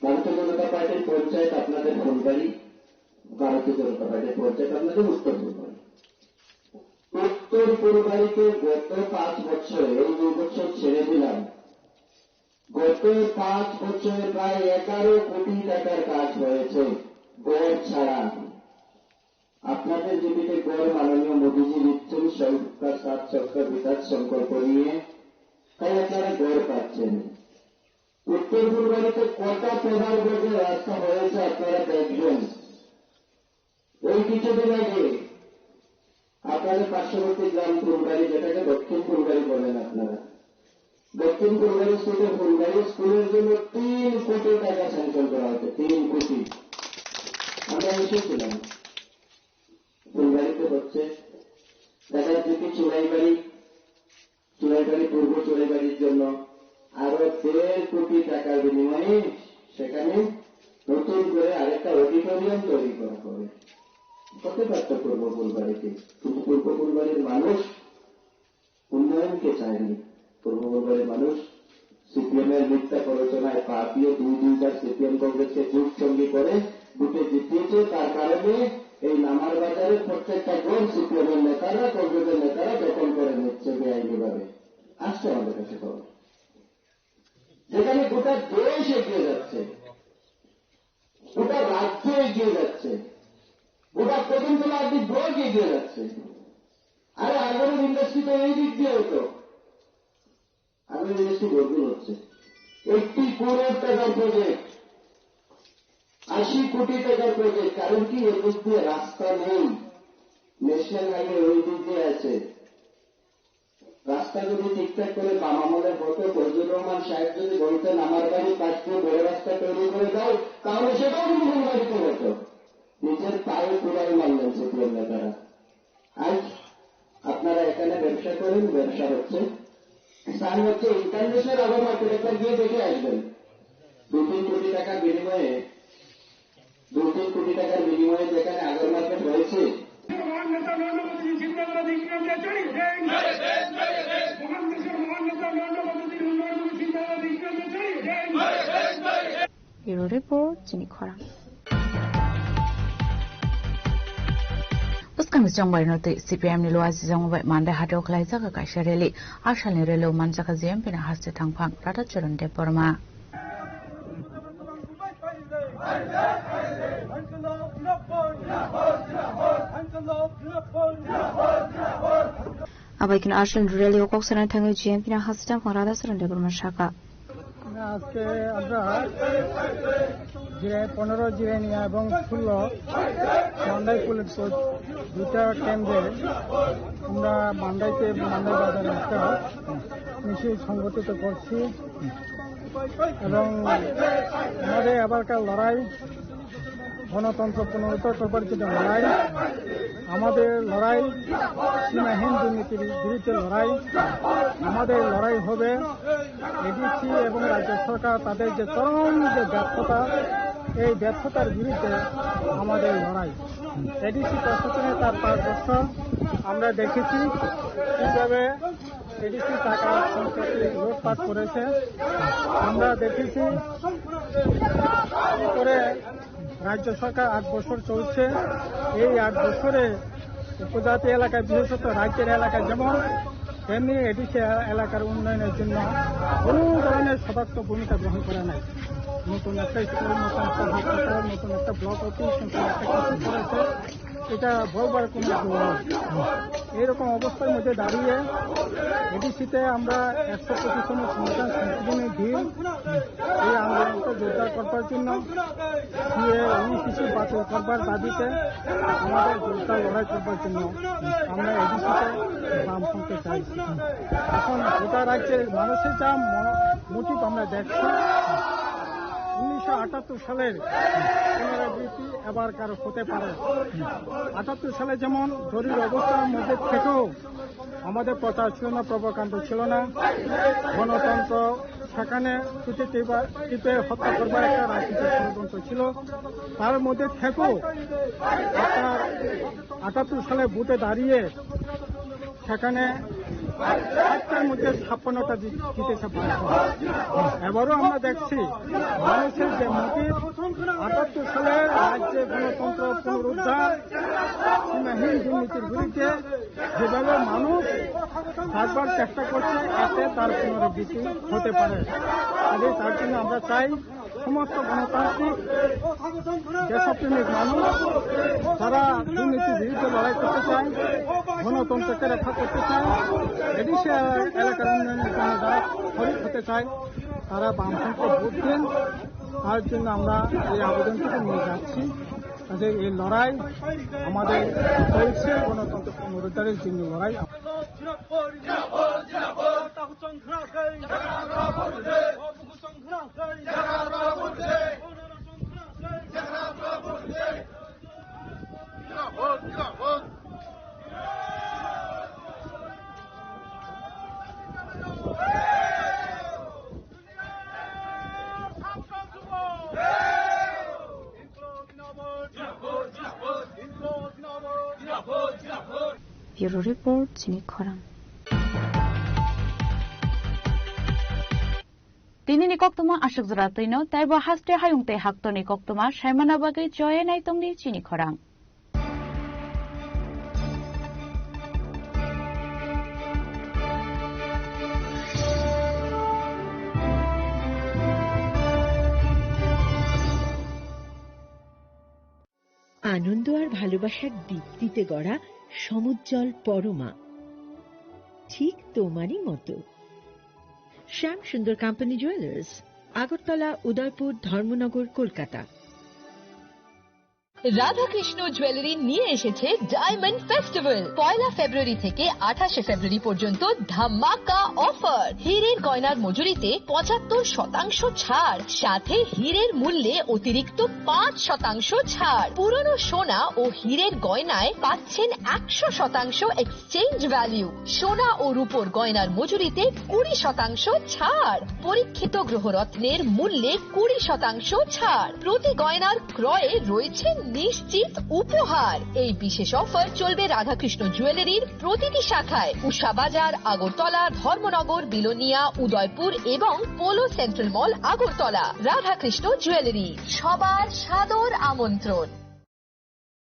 ভারতীয় জনতা পার্টির পঞ্চায়েত আপনাদের ফুলবাড়ি, ভারতীয় জনতা পার্টির পঞ্চায়েত আপনাদের উত্তর ফুলবাড়ি। উত্তর ফুলবাড়িতে গত পাঁচ বছরে, এই দুই বছর ছেড়ে দিলাম, গত পাঁচ বছরে প্রায় এগারো কোটি টাকার কাজ হয়েছে, গড় ছাড়া। আপনাদের জিপিতে গড় মাননীয় মোদীজি দিচ্ছেন, সবকা সাথ সবকা বিকাশ সংকল্প নিয়ে, তাই আপনারা গড় পাচ্ছেন। উত্তর ফুলবাড়িতে কটা প্রধান রোডের রাস্তা হয়েছে আপনারা দেখবেন। এই কিছুদিন আগে আপনাদের পার্শ্ববর্তী গ্রাম ফুলবাড়ি, যেটাকে দক্ষিণ ফুলবাড়ি বলেন আপনারা, দক্ষিণ ফুলবাড়ি স্কুলে ফুলবাড়ি স্কুলের জন্য তিন কোটি টাকা স্যাংশন করা হয়েছে, তিন কোটি। আমরা এসেছিলাম, ফুলবাড়িতে হচ্ছে, দেখা যাচ্ছে কি চুড়াইবাড়ি, চুড়াইবাড়ি, পূর্ব চুড়াইবাড়ির জন্য আরো দেড় কোটি টাকার বিনিময়ে সেখানে নতুন করে আরেকটা অডিটোরিয়াম তৈরি করা হবে। হতে পারতো পূর্ব ফুলবাড়িতে, কিন্তু পূর্ব ফুলবাড়ির মানুষ উন্নয়নকে চায়নি। পূর্ব ফুলবাড়ির মানুষ সিপিএম এর মিথ্যা প্ররোচনায় পা দিয়ে দুই দুইবার সিপিএম কংগ্রেসকে জোট সঙ্গী করে ভোটে জিতিয়েছে। তার কারণে এই নামার বাজারের প্রত্যেকটা ঘর সিপিএম এর নেতারা, কংগ্রেসের নেতারা দখল করে নিচ্ছে বেআইনিভাবে। আসছে আমাদের কাছে খবর, যেখানে গোটা দেশ এগিয়ে যাচ্ছে, গোটা রাজ্য এগিয়ে যাচ্ছে, গোটা প্রথমতলা অব্দি ব্লক এগিয়ে যাচ্ছে। আরে, আগামী ইন্ডাস্ট্রি তো এই দিক দিয়ে হতো, আগামী ইন্ডাস্ট্রি বরগুল হচ্ছে। একটি কোটি টাকার প্রজেক্ট, আশি কোটি টাকার প্রজেক্ট। কারণ কি? এর মধ্যে রাস্তা নেই, ন্যাশনাল হাইওয়ে ওই দিক দিয়ে আছে। রাস্তা যদি ঠিকঠাক করে বাম আমলে হতো, ফজলুর রহমান সাহেব যদি বলতেন, "আমার বাড়ির পাশ দিয়ে বড় রাস্তা তৈরি করে দাও", তাহলে সেটাও কিন্তু ফুলবাড়িতে হতো। নিজের পায়ে কুড়াল মারলেন সিপিএম নেতারা। আজ আপনারা এখানে ব্যবসা করেন, ব্যবসা হচ্ছে। স্থান হচ্ছে ইন্টারন্যাশনাল আবার মার্কেট, একবার গিয়ে দেখে আসবেন। দু তিন কোটি টাকার বিনিময়ে, দু তিন কোটি টাকার বিনিময়ে যেখানে আগার মার্কেট হয়েছে, মহান নেতা নরেন্দ্র মোদীজির চিন্তাধারা ধিক্কার জানাই। মহান দেশের মহান নেতা নরেন্দ্র মোদীজির উন্নয়নমূলক চিন্তাধারা ধিক্কার জানাই। Bureau Report, chini khorang. Bwskangni chongbai no twi C P I M ni luwa jijamo bai Mandai hatio khlaijak kaisa rally. Asalni rally o manjak G M P ni haste thangphang Radhacharan Debbarma. Abai kino asalni rally o kok sanai thangwi G M P ni haste thangphang Radhacharan Debbarma saka. আজকে আমরা যে পনেরো জিরানিয়া এবং ষোলো Mandai police post দুইটা কেন্দ্রে আমরা মান্দাইতে, মান্দাই বাজারে একটা মিছিল সংগঠিত করছি এবং আমাদের এবারকার লড়াই গণতন্ত্র পুনরুদ্ধার করবার জন্য লড়াই, আমাদের লড়াই সীমাহীন দুর্নীতির বিরুদ্ধে লড়াই। আমাদের লড়াই হবে এডিসি এবং রাজ্য সরকার তাদের যে চরম যে ব্যর্থতা, এই ব্যর্থতার বিরুদ্ধে আমাদের লড়াই। এডিসি প্রশাসনে তার পাঁচ বছর আমরা দেখেছি কিভাবে এডিসি টাকা সম্পত্তি লুটপাট করেছে। আমরা দেখেছি কি করে রাজ্য সরকার আট বছর চলছে। এই আট বছরে উপজাতি এলাকায়, বিশেষত রাজ্যের এলাকায় যেমন, তেমনি এডিসি এলাকার উন্নয়নের জন্য কোনো ধরনের সদর্থক ভূমিকা গ্রহণ করে নাই। নতুন একটা স্কুল, নতুন একটা হাসপাতাল, নতুন একটা ব্লক অফিস, নতুন একটা কিছু করেছে, এটা বলবার কোনো জোর নেই। এইরকম অবস্থার মধ্যে দাঁড়িয়ে এডিসিতে আমরা একশো পঁচিশতম সংবিধান সংশোধনী বিল, এই আন্দোলনকে জোরদার করবার জন্য, সিএ ইউসিসি বাতিল করবার দাবিতে আমাদের জোরদার লড়াই করবার জন্য আমরা এডিসিতে বামফ্রন্টে চাইছি। এখন গোটা রাজ্যের মানুষের যা ম-, মোটিভ আমরা দেখছি, উনিশশো আটাত্তর সালের পুনরাবৃত্তি এবারকার হতে পারে। আটাত্তর সালে যেমন জরুরি অবস্থার মধ্যে থেকেও আমাদের প্রচার ছিল না, প্রভাকাণ্ড ছিল না, গণতন্ত্র সেখানে চুটি টিপা-, টিপে হত্যা করবার একটা রাজনৈতিক ষড়যন্ত্র ছিল। তার মধ্যে থেকেও আপনার আটাত্তর সালে ভোটে দাঁড়িয়ে সেখানে ষাটটার মধ্যে ছাপ্পান্নটা জি-, জিতেছে বামফ্রন্ট। এবারও আমরা দেখছি মানুষের যে মোটিভ, আটাত্তর সালে রাজ্যে গণতন্ত্র পুনরুদ্ধার, সীমাহীন দুর্নীতির বিরুদ্ধে যেভাবে মানুষ বারবার চেষ্টা করছে, এতে তার পুনরাবৃত্তি হতে পারে। কাজেই তার জন্য আমরা চাই সমস্ত গণতান্ত্রিক দেশপ্রেমিক মানুষ, যারা দুর্নীতির বিরুদ্ধে লড়াই করতে চায়, গণতন্ত্রকে রক্ষা করতে চায়, এডিসি এলাকার উন্নয়নের জন্য যারা শরিক হতে চায়, তারা বামফ্রন্টকে ভোট দিন। তার জন্য আমরা এই আবেদনটুকু নিয়ে যাচ্ছি। কাজে এই লড়াই আমাদের চলছে, গণতন্ত্র পুনরুদ্ধারের জন্য লড়াই। Bureau Report, Chini Khorang. Tini ni koktwma aswk jora twino, tei bo haste hayung tei haktorni koktwma saimana bagwi choye nai tongdi chini khorang. আনন্দ আর ভালোবাসার দীপ্তিতে গড়া সমুজ্জ্বল পরমা, ঠিক তোমারই মতো। শ্যাম সুন্দর কোম্পানি জুয়েলার্স, আগরতলা, উদয়পুর, ধর্মনগর, কলকাতা। রাধাকৃষ্ণ জুয়েলারি নিয়ে এসেছে ডায়মন্ড ফেস্টিভ্যাল। পয়লা ফেব্রুয়ারি থেকে আঠাশে ফেব্রুয়ারি পর্যন্ত ধামাকা অফার। হীরের গয়নার মজুরিতে পঁচাত্তর শতাংশ ছাড়, সাথে হীরের মূল্যে অতিরিক্ত পাঁচ শতাংশ ছাড়। পুরনো সোনা ও হীরের গয়নায় পাচ্ছেন একশো শতাংশ এক্সচেঞ্জ ভ্যালু। সোনা ও রূপোর গয়নার মজুরিতে কুড়ি শতাংশ ছাড়। পরীক্ষিত গ্রহরত্নের মূল্যে কুড়ি শতাংশ ছাড়। প্রতি গয়নার ক্রয়ে রয়েছে নিশ্চিত উপহার। এই বিশেষ অফার চলবে রাধাকৃষ্ণ জুয়েলারির প্রতিটি শাখায়, উষা বাজার, আগরতলা, ধর্মনগর, বিলোনিয়া, উদয়পুর এবং পোলো সেন্ট্রাল মল, আগরতলা। রাধাকৃষ্ণ জুয়েলারি, সবার সাদর আমন্ত্রণ।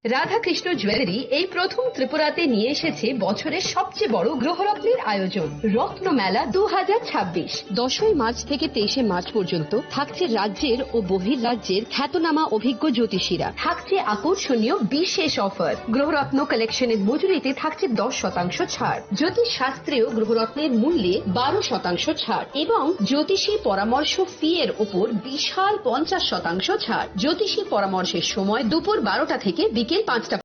রাধাকৃষ্ণ জুয়েলারি এই প্রথম ত্রিপুরাতে নিয়ে এসেছে বছরের সবচেয়ে বড় গ্রহরত্নের আয়োজন, রত্ন মেলা দু হাজার ছাব্বিশ। দশই মার্চ থেকে তেইশে মার্চ পর্যন্ত থাকছে রাজ্যের ও বহির রাজ্যের খ্যাতনামা অভিজ্ঞ জ্যোতিষীরা। থাকছে আকর্ষণীয় বিশেষ অফার। গ্রহরত্ন কালেকশনের মজুরিতে থাকছে দশ শতাংশ ছাড়। জ্যোতিষ শাস্ত্রীয় গ্রহরত্নের মূল্যে বারো শতাংশ ছাড় এবং জ্যোতিষী পরামর্শ ফি এর উপর বিশাল পঞ্চাশ শতাংশ ছাড়। জ্যোতিষী পরামর্শের সময় দুপুর বারোটা থেকে বিকেল পাঁচটা